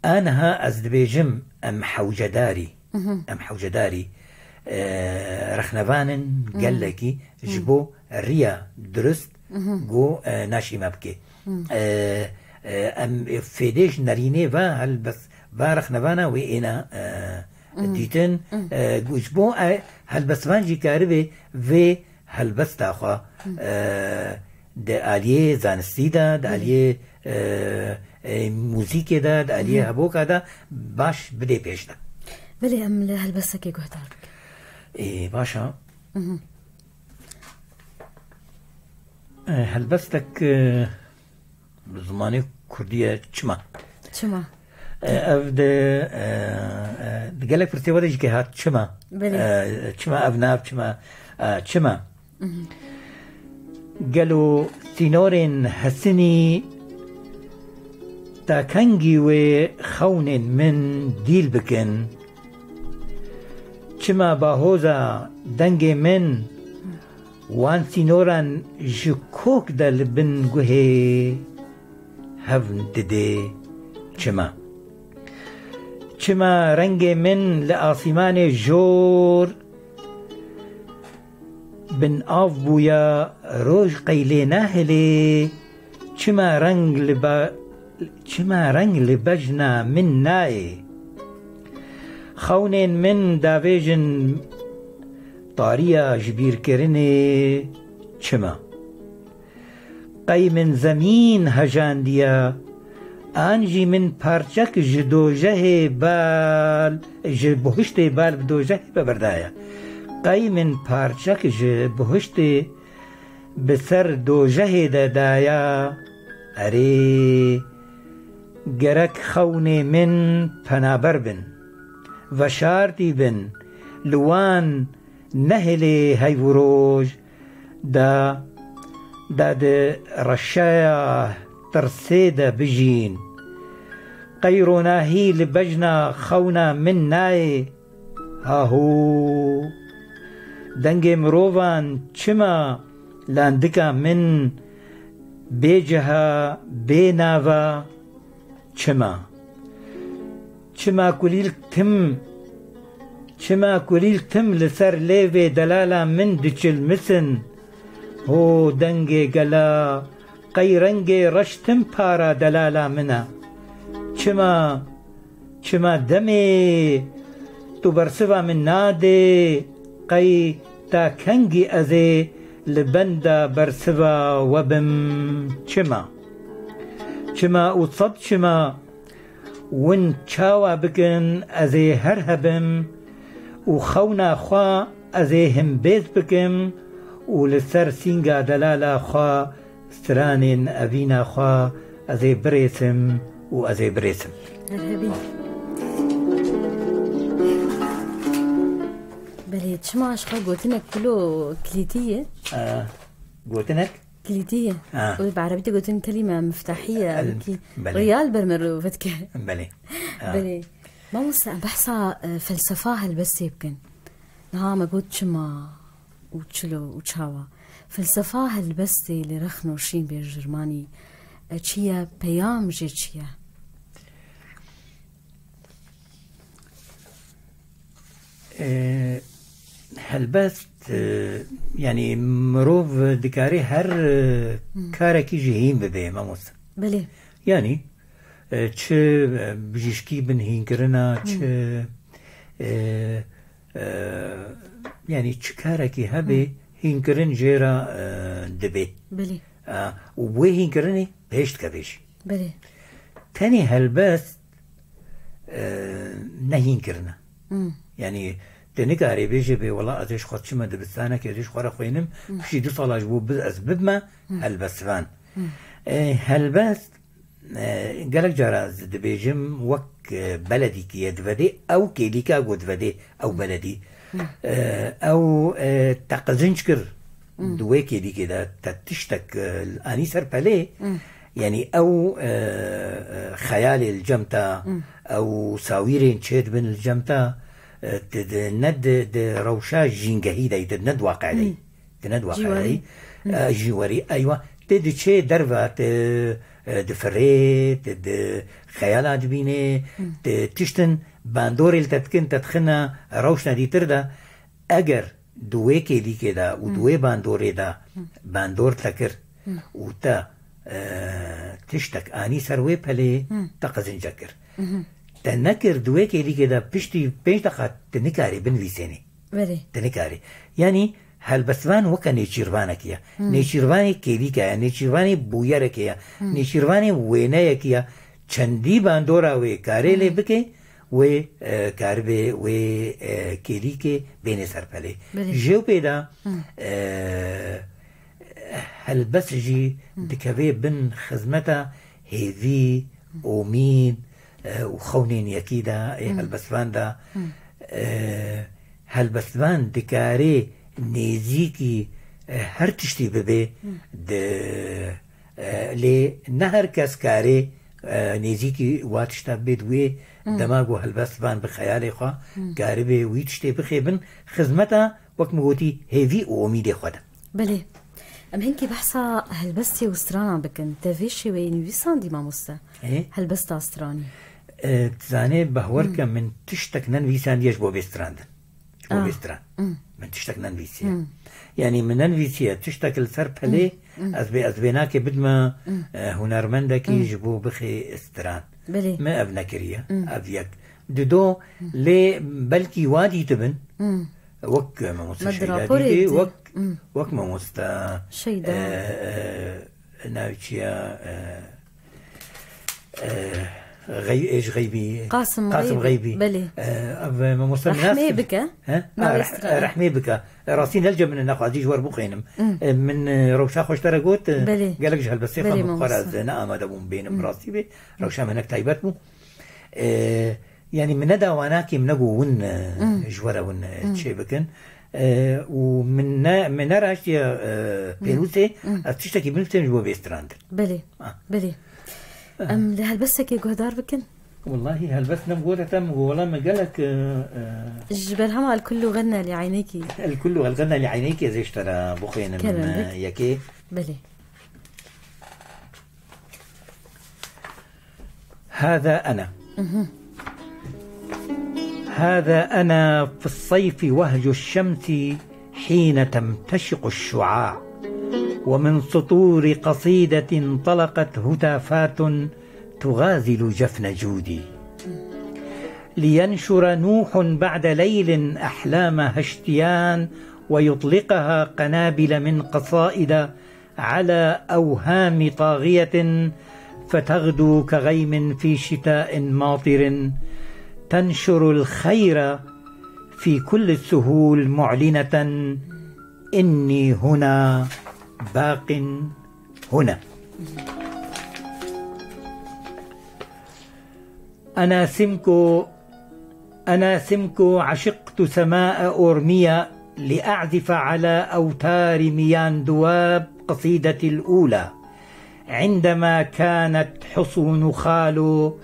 aniha ez dibêjim em hewcedarî, em hewcedarî, e, rexnevan in gelekî ji bo riya durust ku, e, naşî me bike. E, e, em fêdê ji nerînê ve helbest, va rexnevana wê êna, e, dîtin, e, ku ji bo, e, helbestvan jî karibê vê helbesta xwe, e, di aliyê zanistî de, di aliyê, e, e, muzîkê de, di aliyê heboka de baş bidê pêş de. Belê, em li helbestekê guhdar bikin. Ê, baş e. E, helbestek, e, bi zimanê kurdî ye, çima? Çima? E, ev di, e, e, di gelek pirsê we de jî ke hat, çima? Belê. E, çima ev nav, çima, e, çima? Gelo sînorên hesinî ta kengî wê xewnên min dîl bikin? Çima bahoza dengê min wan sînoran ji kok de li bin guhê hev didê? Çima? Çima rengê min li asîmanê jor bin av bûya, roj qey lê nahilê? Çima reng li ba-, çima reng li bejna min nayê? Xewnên min davêjin tariya ji bîrkirinê çima? Qey min zemîn hejandiya, an jî min parçek ji dojehê bal, ji buhiştê bal bi dojehê ve berdaya? Qey min parçek ji buhiştê bi ser dojehê de daya? Erê, gerek xewnê min penaber bin, veşartî bin, li wan nehêlê heyv û roj da, da di reşeya tirsê de bijîn. Qey ronahî li bejna xewna min nayê? Haho! Dengê mirovan çima landika min bê ciha, bê nava? Çima? Çima kulîlk tim, çima kulîlk tim li ser lêvê delala min diçilmisin? Ho dengê gela, qey rengê reş tim para delala min e? Çima, çima demê tu bersiva min nadê? Qey ta kengî ez ê li benda bersiva we bim? Çima? Çima û sed çima? Win çawa bikin, ez ê her hebim û xewna xwe ez ê himbêz bikim û li ser sînga delala xwe stranên evîna xwe ez ê birêsim û ez ê birêsim. Her hebî. Belê, çima aşqa gotinek kulo kilîtî ye? E, gotinek? Kilîtî ye. Ha. Û bi erebî de gotin kelîme miftahî ye. El-, wekî belê. Riyal ber merov vedike. Belê. Ha. Belê. Mamoste, em behsa, e, felsefa helbestê bikin. Niha me got çima û çilo û çawa. Felsefa helbestê li rexn û şîn bê jirmanî, e, çi ye, peyam jê çi ye? E, helbest, e, yanî mirov dikarê her, e, Hı. karekî jî hîn bibe, mamoste. Belê. Yanî, e, çi, e, bijîşkî bin hînkirina, Hı. çi, e, e, yanî çi karekî hebe, Hı. hînkirin jê re, e, dibe. Belê. E, û wê hînkirinê pêş dikeve jî. Belê. Tenê helbest, e, ne hînkirin e. Hmm. Yanî Tu nikarê bêjê bê wela ez ê ji xwe çime dibistanekê, ez ê ji xwe re xwênim, piştî du sala ji bo bi-, ez bibime helbestvan. E, helbest, e, gelek cara ez dibêjim wek, e, beledîkî ye divedê, ew kêlîka ku divedê ew beledî. E, ew, e, te qizinc kir di wê kêlîkê de, te tiştek, e, anî ser pelê, yanî ew, e, e, xeyalê li cem te, ew sawîrên çêdibin li cem te, e, tu di, ne di, di rewşa jîngehî de yî, tu ne di waqe de yî. Di ne di waqe de yî. E, jîwarî, eywa. Tu diçê derve, tu, e, difirê, tu di xeyala dibînê, tu tiştin bandorê li te dikin, te dixine rewşna dîtir de. Eger di wê kêlîkê de û di wê bandorê de bandor te kir û te, e, tiştek anî ser wê pelê, te qizince kir. Te nekir di wê kêlîkê de piştî pênc deqa tu nikarî binivîsênî. Belê. Tu nikarî. Yanî helbestvan weke nêçîrvanekê ye. Nêçîrvanê kêlîke ye, nêçîrvanê bûyerekê ye, nêçîrvanê wêneyekê ye. Çendî bandora wê karê lê bike, wê, e, karibê wê, e, kêlîkê bênê ser pelê. Belê. Jêw pê de, e, helbest jî dikeve bin xizmeta hêvî, omîd, e, û xewnên yekî de, ê helbestvan de, e, helbestvan dikarê nêzîkî, e, her tiştî bibe, di, e, lê ne her kes karê, e, nêzîkî wa tişta bê di wê dema ku helbestvan bi xeyalê xwe karibê wî tiştê bixêbin, xizmeta, wek min gotî, hêvî û omîdê xwe de. Belê. Em hinkî behsa helbestê û strana bikin. Te vê şêweyê nivîsandî, mamoste? Ê? Helbesta stranî. E, dizanê, behwer ke min tiştek nenivîsandiye ji bo bê strandin. Ji bo bê stran. Min tiştek nenivîsiye. Yanî min nenivîsiye tiştek li ser pelê, ez bê, ez bê nakê bidme, e, hunermendekî ji bo bixê stran. Belê. Me ev nekiriye. Ev yek. Dido, lê belkî wa dîtibin, wek mamoste Şeyda dîtî, wek, wek mamoste, Şeyda. E, e, navê çi ye, e, e, Xey-, ê ji Xeybî, Qasim Qasim Xeybî. Xeybî. Belê. E, ev mamoste Rehmê Minas bike. He? Navê Ha, reh-, strana. Rehmê bike. E, rastî nelce min nexwazî ji wer bixwînim. E, min, e, rewşa xwe ji te re got, e, Belê. Gelek ji helbestê Belê, xwe min xwe re mamoste. ez neamade bûm bênim rastî bê. Rewşa min hinek taybet bû. E, Yanî min neda wanakê min nego win, e, ji we re win, e, çê bikin. E, û min ne, min neraştiye, e, pênûsê, ez tiştekî binivîsim ji bo bê strandin. Belê, Ah. belê. Em li helbestekê guhdar bikin. Wellahî helbest nem gote te, min got wela me gelek, e, e, Ji berhema El Kullu Ganna Li Eynekî. El Kullu Ganna Li Eynekî ez ê ji te re bixwînim, Kerem e, bik. yekê. Belê. هذا أنا. هذا أنا في الصيف وهج الشمس حين تمتشق الشعاع، ومن سطور قصيدة انطلقت هتافات تغازل جفن جودي. لينشر نوح بعد ليل أحلام هشتيان ويطلقها قنابل من قصائد على أوهام طاغية، فتغدو كغيم في شتاء ماطر، تنشر الخير في كل السهول معلنة: إني هنا، باق هنا. أنا سمكو، أنا سمكو، عشقت سماء أورميا لأعزف على أوتار مياندواب قصيدتي الأولى، عندما كانت حصون خالو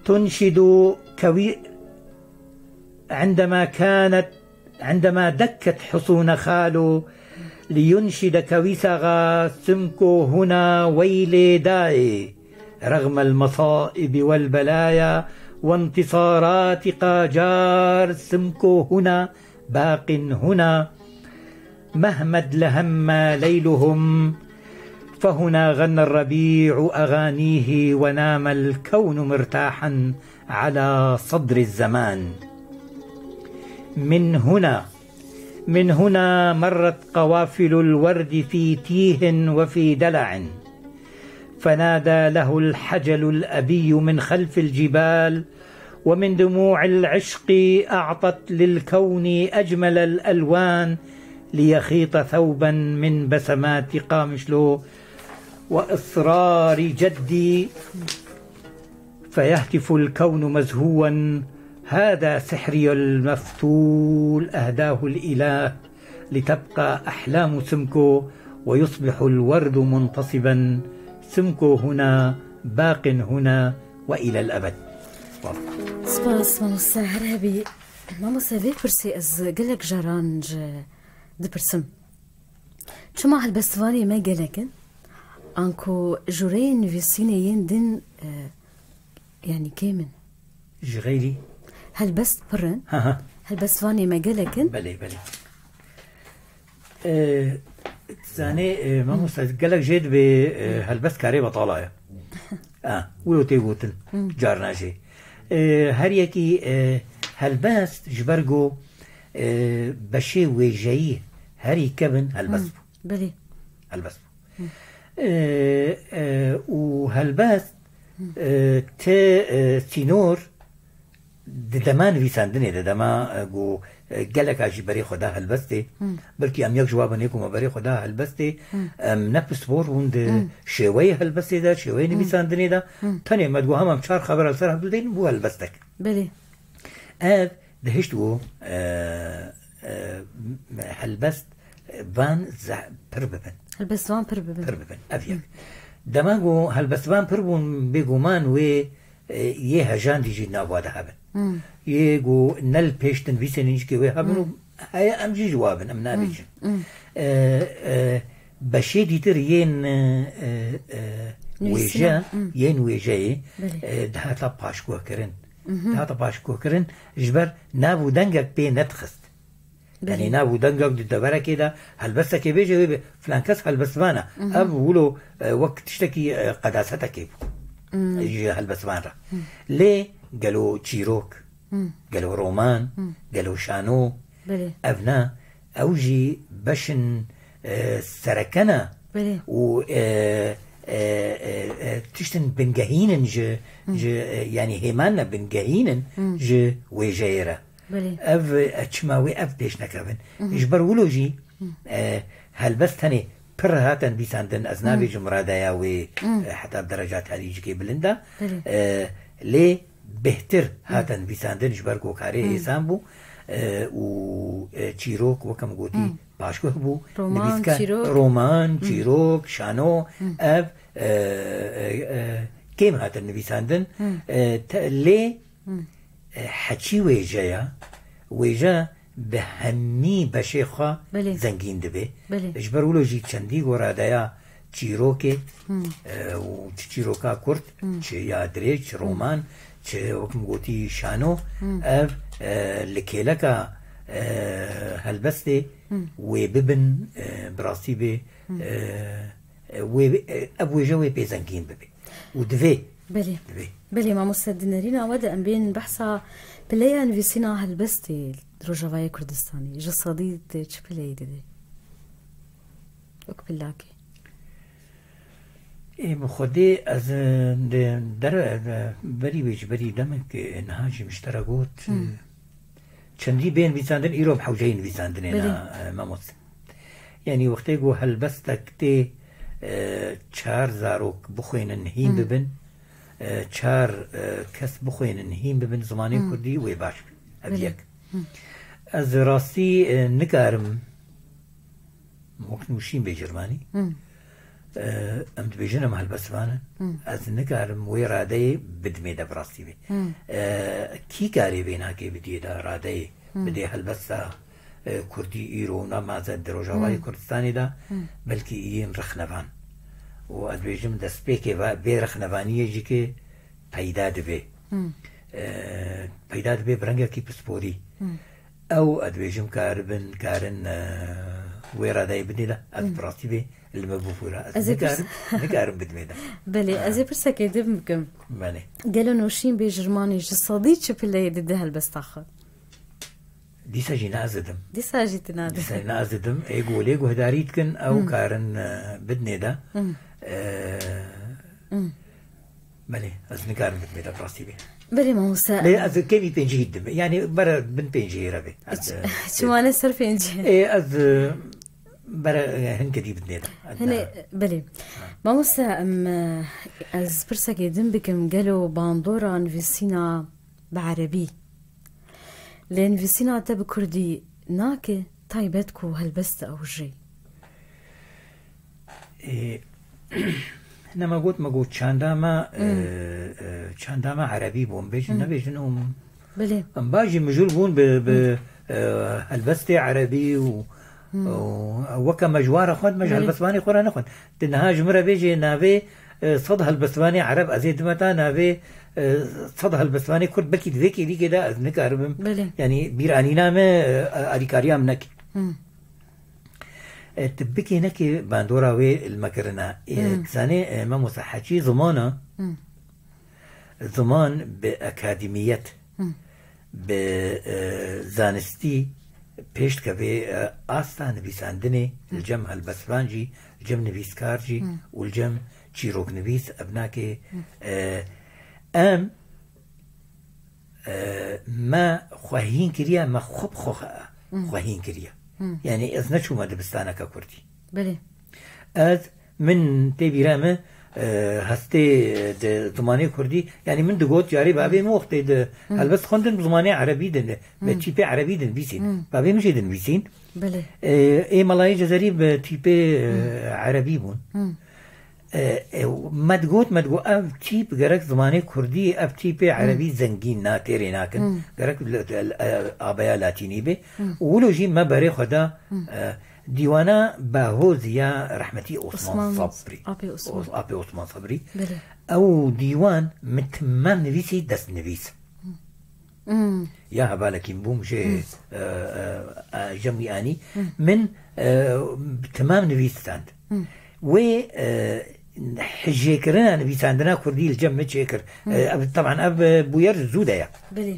تنشد كوي-، عندما كانت عندما دكت حصون خالو لينشد كويسغا سمكو هنا ويلي داي، رغم المصائب والبلايا وانتصارات قاجار سمكو هنا باق هنا، مهما ادلهم ليلهم فهنا غنى الربيع أغانيه ونام الكون مرتاحا على صدر الزمان. من هنا، من هنا مرت قوافل الورد في تيه وفي دلع، فنادى له الحجل الأبي من خلف الجبال، ومن دموع العشق أعطت للكون أجمل الألوان ليخيط ثوبا من بسمات قامشلو وإصرار جدي، فيهتف الكون مزهوا: هذا سحري المفتول أهداه الإله، لتبقى أحلام سمكو ويصبح الورد منتصبا، سمكو هنا، باق هنا وإلى الأبد. Spas, mamoste, her hebî. Mamoste, vê pirsê ez gelek caran ji dipirsim. Çima helbestvanê me gelek in? Anku jûreyên nivîsînê yên din, e, yanî kêm in. Ji xeyrî? Helbest pir in. Ha, ha. Helbestvanê me gelek in. Belê, belê. E, zanê, e, mamoste, gelek jê dibê, e, helbest karê betala ye. A, wilo tê gotin, carna jê. E, her yekî, e, helbest ji ber ku, e, beşê wêjeyî herî kevin helbest bû. Belê. Helbest bû. E, e, û helbest, e, ti, e, sînor di dema nivîsandinê de, dema, e, ku, e, geleka jî berê xwe da helbestê, belkî em yek ji wa binê ku me berê xwe da helbestê, em ne pispor bûn di şêweyê helbestê de, şêweyê nivîsandinê de, tenê me digot hema em çar xebera li ser hev dideynin bû helbestek. Belê. Ev dihişt û, e, e, helbest van ze-, pir bibin. Helbestvan pir bibin. Pir bibin. Ev yek. Dema ku helbestvan pir bûn, bêguman wê, e, yê hejandî jî nav wa de hebin. Yê ku ne li pêş di nivîsên nîncikê wê hebin û heye em jî ji wa bin, em nabêjin. E, e, beşê dîtir yên, e, e, e, wêje, yên wêjeyê, e, dihata paşguhkirin. Dihata paşguhkirin ji ber nav û dengek pê nedixist. Belê. Yanî nav û dengek di deverekê de helbestekê bêje wê bê, filan kes helbestvan e. Ev wilo, e, wek tiştekî, e, qedasetekê bû. Ji helbestvan re. Lê gelo çîrok, gelo roman, gelo şano, Belê. Ev ne, ew jî beşin, e, sereke ne. Belê. Û, e, e, e, e, tiştin bingehîn in ji, ji, e, yanî hêman ne, bingehîn in ji wêjeyê re. Belê. Ev, e, çima wê ev pêş nekevin? Ji ber wilo jî, e, helbest tenê pir hate nivîsandin, ez nabêjim radeya wê, e, heta dereca tarîcikê bilind e. Belê. E, lê bêhtir hate nivîsandin ji ber ku karê hêsan bû, e, û, e, çîrok, wek em gotî, paşguh bû. Roman, nivîskar, çîrok. Roman, çîrok, şano, ev, e, e, e, kêm hatin nivîsandin. E, te-, lê E, heçî wêje ya, wêje bi hemî beşê xwe Belê. Zengîn dibe. Belê. Ji ber wilo jî çendî goradeya çîrokê, e, û çi çîroka kurt, çi ya dirêj, çi roman, çi wek min gotî şano, ev, e, li kêleka, e, helbestê wê bibin, e, bi rastî bê, e, e, wê, e, ev wêje wê pê zengîn bibe. Û divê. Belê. Divê. Belê, mamoste, di nerîna we de em bên behsa pileya nivîsîna helbestê di Rojavayê Kurdistanê. Ji sedî di çi pileyê didê? Wek pilakê. Ê, bi xwedê ez, e, di dere, e, berî wê ji berî demek, e, niha jî min ji te re got, e, çendî bên nivîsandin, îro bi hewceyî nivîsandinê Belê. Ne, e, mamoste. Yanî wextê ku helbestek tê, e, çar zarok bixwînin hîn Hmm. bibin, e, çar, e, kes bixwînin hîn bibin zimanê Hmm. kurdî wê baş be. Ev Belê. yek. Hmm. Ez rastî, e, nikarim, wek nûşîn bê ji rimanî, Hmm. e, em dibêjin em helbestvan in. Hmm. Ez nikarim wê radeyê bidimê de bi rastî bê. Hmm. E, kî karê vê nakê bidiyê de radeyê Hmm. bidê helbesta e, kurdî îro û namaze di Rojavayê Hmm. Kurdistanê de Hmm. belkî yên rexnevan. Û ez dibêjim destpêkê ve, vê rexnevaniyê jî ke peyda dibe. Hmm. E, peyda dibe bi rengekî pisporî. Hmm. Ew ez dibêjim karibin, karin, e, wê radeyê bidê de, ez Hmm. bi rastî bê li me bipûre. Ez Ez ê nikarim, pers- nikarim bidimê de. Belê, Ha. ez ê pirsekê din bikim. Belê. Gelo Nûşîn Bêjirmanî ji sedî çi pileyê dide helbesta xwe? Dîsa jî ne ez didim. Dîsa jî tu nadî. Dîsa jî ne ez didim. Ê ku lê guhdarî dikin, ew Hmm. karin, e, bidinê de. Hmm. E, Hmm. belê, ez nikarim bidimê de, bi rastî bê. Belê mamoste. Lê ez kevî pêncî didim. Yani bere bin pêncî re be. Ez, Ç-, çimane ser pêncî. Ê, ez, e, bere, e, hin kedî bin nêdim. Hene, belê. Mamoste, em, e, ez pirsekê din bikim, gelo bandora nivîsîna bi erebî. Lê nivîsîna te bi kurdî nake, taybet ku helbest ew jî. Ê, nema got, me got çanda me, Hmm. e, e, çanda me erebî bûn. Bêjin, Hmm. nebêjin û Belê. em bajî mijûl bûn bi, bi, Hmm. e, helbestê erebî û, Hmm. û weke me ji wan re xwend, me ji Belê. helbestvanê xwe re nexwend. Tu niha ji min re bêjê navê, e, sed helbestvanê ereb ez ê dime ta navê, e, sed helbestvanê kurd, belkî di vê kêlîkê de ez nikaribim. Belê. Yanî bîranîna me, e, alîkariya min neke. Hmm. E, tu bikê nekê bandora wê li me kirina. E, Hmm. zanê, e, Mamoste Hecî zimana, Hmm. ziman bi akademiyet, Hmm. bi, e, zanistî pêş dikeve, e, asta nivîsandinê, Hmm. li cem helbestvan jî, li cem nivîskar jî Hmm. û li cem çîroknivîs, ev nake, Hmm. e, em, e, me xwe hîn kiriye, me xwe bi xwe xe-, Hmm. xwe hîn kiriye. Hmm. Yani ez neçûme dibistaneke kurdî. Belê. Ez, min tê bîra min, e, hestê di zimanê kurdî, yani min digot, carê bavê min wextê di Hmm. helbest xwendin bi zimanê erebî din, bi Hmm. tîpê erebî dinivîsîn. Hmm. Bavê min jê dinivîsîn. Belê. E, ê Melayê Cezerî bi tîpê, e, Hmm. erebî bûn. Hmm. E, e, me digot, me digot, ev tîp gerek zimanê kurdî, ev tîpê Hmm. erebî zengîn na têrê nakin. Hmm. Gerek l-, l-, e, abeya latînî bê. Hmm. Û wilo jî me berê xwe da, Hmm. e, dîwana Bahoz ya rehmetî Osman Osman Sabrî. Apê Osman. Os-, Apê Osman Sabrî. Belê. Ew dîwan min timam nivîsî destnivîs. Hmm. Ya hevalekî min bûm jê, Hmm. e, e, e, jem wî anî. Hmm. Min, e, timam nivîs stand. Hmm. Wê, e, hijêkirina nivîsandina kurdî li cem min çêkir. Hmm. E, ev, teban ev, e, bûyer zû de ye. Belê.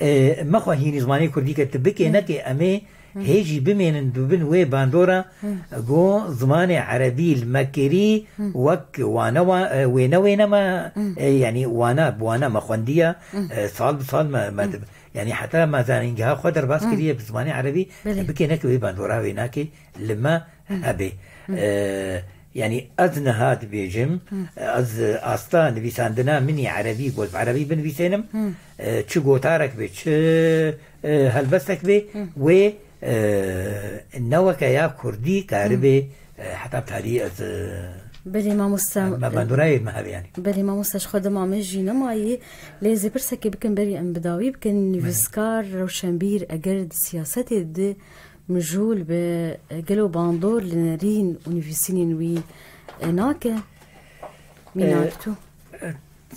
E, me xwe hînî zimanê kurdî ke tu bikê Hmm. nekê em ê Hmm. hê jî bimênin dibin wê bandora Hmm. go zimanê erebî li me kirî Hmm. wek wane wa-, e, wêne wêne me, Hmm. e, yanî wana bi wane me xwendiye, Hmm. e, sal bi sal me, me Hmm. dib-, yanî heta me zanîngeha xwe derbas Hmm. kiriye bi zimanê erebî, Belê. e, bikê nekê wê bandora wê nakê li me Hmm. hebe. Hmm. E, yanî ez niha dibêjim, Hmm. ez asta nivîsandina min î erebî, got bi erebî binivîsênim, Hmm. e, çi gotarek be, çi, e, helbestek be, Hmm. wê, e, ne weke ya kurdî karibe, Hmm. e, heta bi talî ez, e, Belê mamoste, me bandorayê me hebe yanî. Belê mamoste, ji xwe dema me jî nemayî, lê ez ê pirsekê bikim berî em bi dawî bikin. Belê. Nivîskar, rewşenbîr, eger di siyasetê di mijûl bi, e, gelo bandor li nerîn û nivîsînên wî, e, nake? Mînak E, tu? e,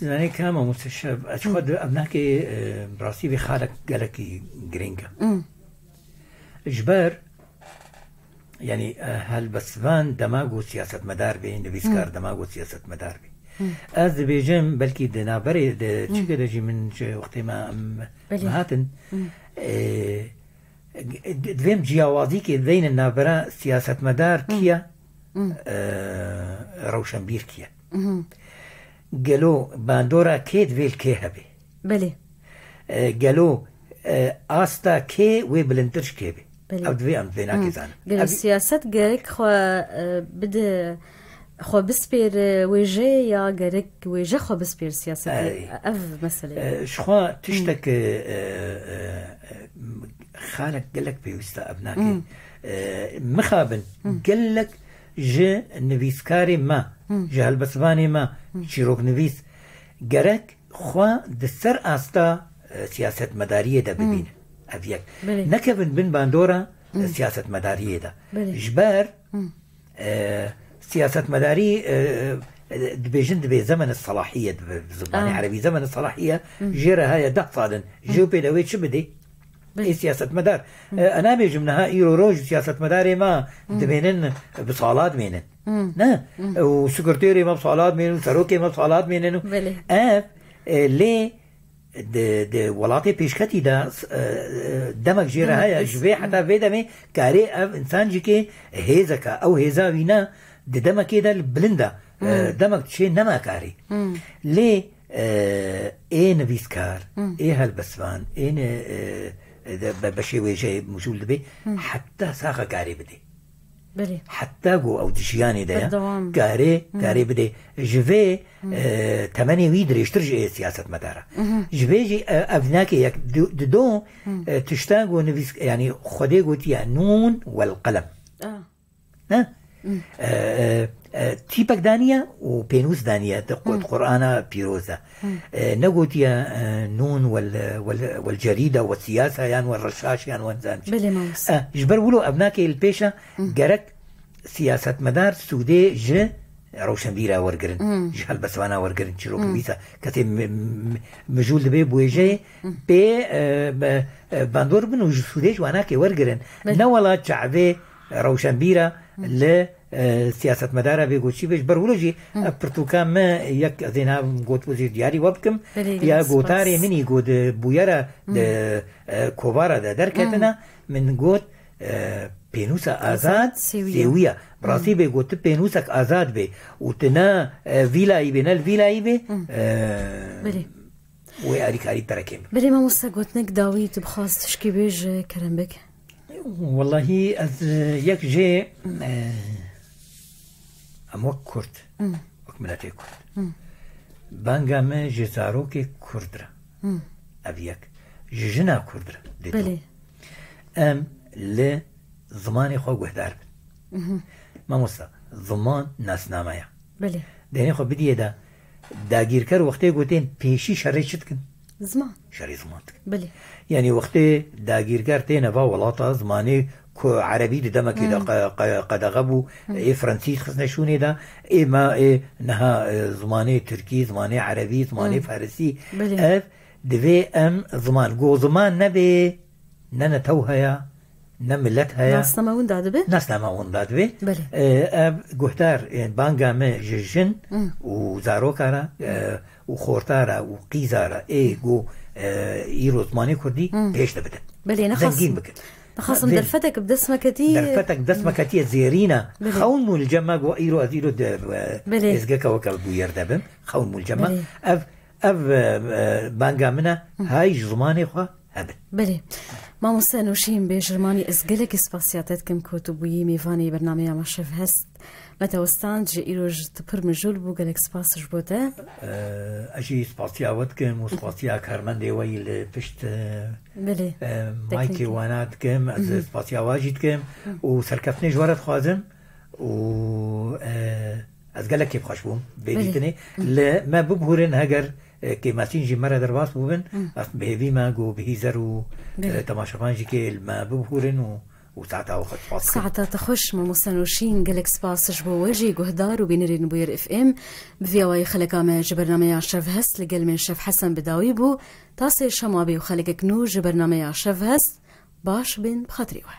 zanê ka mamoste Şev, ez xwe Hmm. di ev nakê, e, bi rastî vê xalek gelekî girîng e. Hmm. Ji ber, yanî, e, helbestvan dema ku siyasetmedar bê, nivîskar Hmm. dema ku siyasetmedar bê. Hmm. Ez dibêjim, belkî di navberê, di Hmm. çike de jî min ji wextê me em Belê. hatin. Hmm. E, Divêm ciyawazîkê beynin navbera siyasetmedar Hmm. kiye, Hmm. e, rewşenbîr kiye. Hmm. Gelo bandora kê divê li kê hebe? Belê. E, gelo, e, asta kê wê bilindtir ji kê be? Belê. Ev divê em vê nakê Hmm. zanin. Gelo Ev siyaset gerek xwe, e, bide Xwe bispêr, e, wêjeyê ya gerek wêje xwe bispêr siyasetê? Ey. Ev mesele ye. E, ji xwe tiştek, Hmm. e, e, e, xalek gelek pêwîst e ev nakê. Hmm. E, mixabin Hmm. gelek ji nivîskarê me, Hmm. ji helbestvanê me, Hmm. çîroknivîs gerek xwe di ser asta, e, siyasetmedariyê de Hmm. bibînin. Ev yek. Belê. Nekevin bin bandora, e, Hmm. siyasetmedariyê de. Belê. Ji ber Hmm. E, siyasetmedarî, e, e, dibêjin dibê zemene selahiye, dibe bi zimanê Ah. erebî zemene selahiye, Hmm. jê re heye deh sal in. Hmm. Jê û pêle wê çi bidê? Bil- Ê siyasetmedar. Hmm. E, ez nabêjim niha îro roj siyasetmedarê me Hmm. dimênin bi sala dimênin. Hmm. Ne? Hmm. E, û sekreterê me bi sala dimênin, serokê me bi sala dimênin. Belê. Ev, e, lê Di, di welatê pêşketî de, e, e, demek jî re Demek heye, ez- ji vê heta vê demê karê ev însan jî kê hêzeke, ew hêza wî ne, di demekê de li bilind e, e, Hmm. demek çê nema karê. Hmm. Lê e, ê nivîskar, ê helbestvan, ê ne, e, de, be, beşê wêjeyê mijûl dibe, heta saxa karê bidê. Belê. Heta ku ew di jiyanê de ye, Berdewam. karê, karê bidê. Ji vê, e, temenê wî dirêjtir ji ê siyasetmedara. Ji vê jî, e, ev nake yek du-, dido, e, tişta ku nivîs-, yanî Xwedê gotiye, "Nûn wel qelem." Ah. Ne? E, e, e, tîpek daniye û pênûs daniye di Qur-, Qur'ana pîroz de. E, negotiye, e, nûn wel, wel, wel cerîde, wel siyasa yan wel reşaş yan wel zanc. Belê, mamoste. E, ji ber wilo ev nake li pêşe gerek siyasetmedar sûdê ji rewşenbîra wergirin, ji helbestvana wergirin, çîroknivîsa, kesê mi-, mi-, mijûl dibe bûêjeyê pê, e, be-, e, bandor bin û ji sûdê ji wanakê wergirin. Belê. Ne wela çavê rewşenbîra li, e, siyasetmedara bê goçî bê. Ji ber wilo jî ev pirtûka me yek ez ê navim gotbû jî diyarî we bikim. Belê, ya gelek gotarê spas. Min î got di bûyera di, e, kovara de derketine, min got, e, pênûsa Azad Azad Sêwî ye. Sêwî ye. Bi rastî bê got tu pênûsek azad bê û tu ne, e, vîlayî bê, ne li vîlayî bê, e, Belê. wê alîkarî terekê min. Belê mamoste, gotinek dawî tu bixwaz tişkî bêj, kerem bik. Wellahî ez, e, yek jê, e, em wek Kurd, wek miletê Kurd. Banga me ji zarokê Kurd re. Ev yek. Ji jina Kurd re. Dê Belê. Em li zimanê xwe guhdar bin. Mamosta, ziman nasname ye. Belê. Deynê xwe bidiyê de dagîrker wextê gotên pêşî şerê çi dikin? Ziman. Şerê ziman dikin. Belê. Yanî wextê dagîrker têne va welata zimanê ku erebî di demekê de qe-, qe-, qedexe bû, ê fransî xistine şûnê de, ê me, ê niha, e, zimanê tirkî, zimanê erebî, zimanê farisî, Belê. ev divê em ziman, go ziman nebê, ne netew heye, ne milet heye. Nasname winda dibe? Nasname winda dibe. Belê. E, ev guhdar, e, banga me ji jin û zaroka re, e, û xorta re û qîza re ê ku, e, îro zimanê kurdî pêş de bidin. Belê, nexasim. Zengîn bikin. Nexasim Zengîn. Derfetek bi dest me ketî. Derfetek dest me ketiye zêrîn e. Belê. Xewn mûl cem me ku îro ez îro de, e, Belê. êzgeke weke bûyer de bim. Xewn mûl cem me. Belê. Ev, ev, e, banga min e. Hay ji zimanê xwe hebin. Belê. Mamoste Nûşîn Bêjirmanî, ez gelekî spasiya te dikim ku tu bûyî mêvanê bernameya me Şev Hest. Me te westan ji îro ji tu pir mijûl bû, gelek spas ji bo te. Eee, ez jî spasiya we dikim û spasiya karmendê we yî li pişt, eee, Belê. eee, maykê wana dikim. Ez spasiya we jî dikim û serkeftinê ji we re dixwazim û, eee, ez gelek kêfxweş bûm vê Belê. dîtinê. Li me bibûrin, heger, eee, kêmasîn jî me re derbas bûbin, ez bi hêvî me ku bihîzer û, Belê. eee, temaşevan jî kê li me bibûrin û û saeta we xweş, spas dikim. Saeta te xweş, mamoste Nûşîn, gelek spas ji bo we jî guhdar û bînerên Bûyer F M. Bi vî awayî xeleka me ji bernameya Şev Hest li gel min Şev Hesen bi dawî bû. Ta sê şema bê û xelekek nû ji bernameya Şev Hest. Baş bin, bi xatirê we.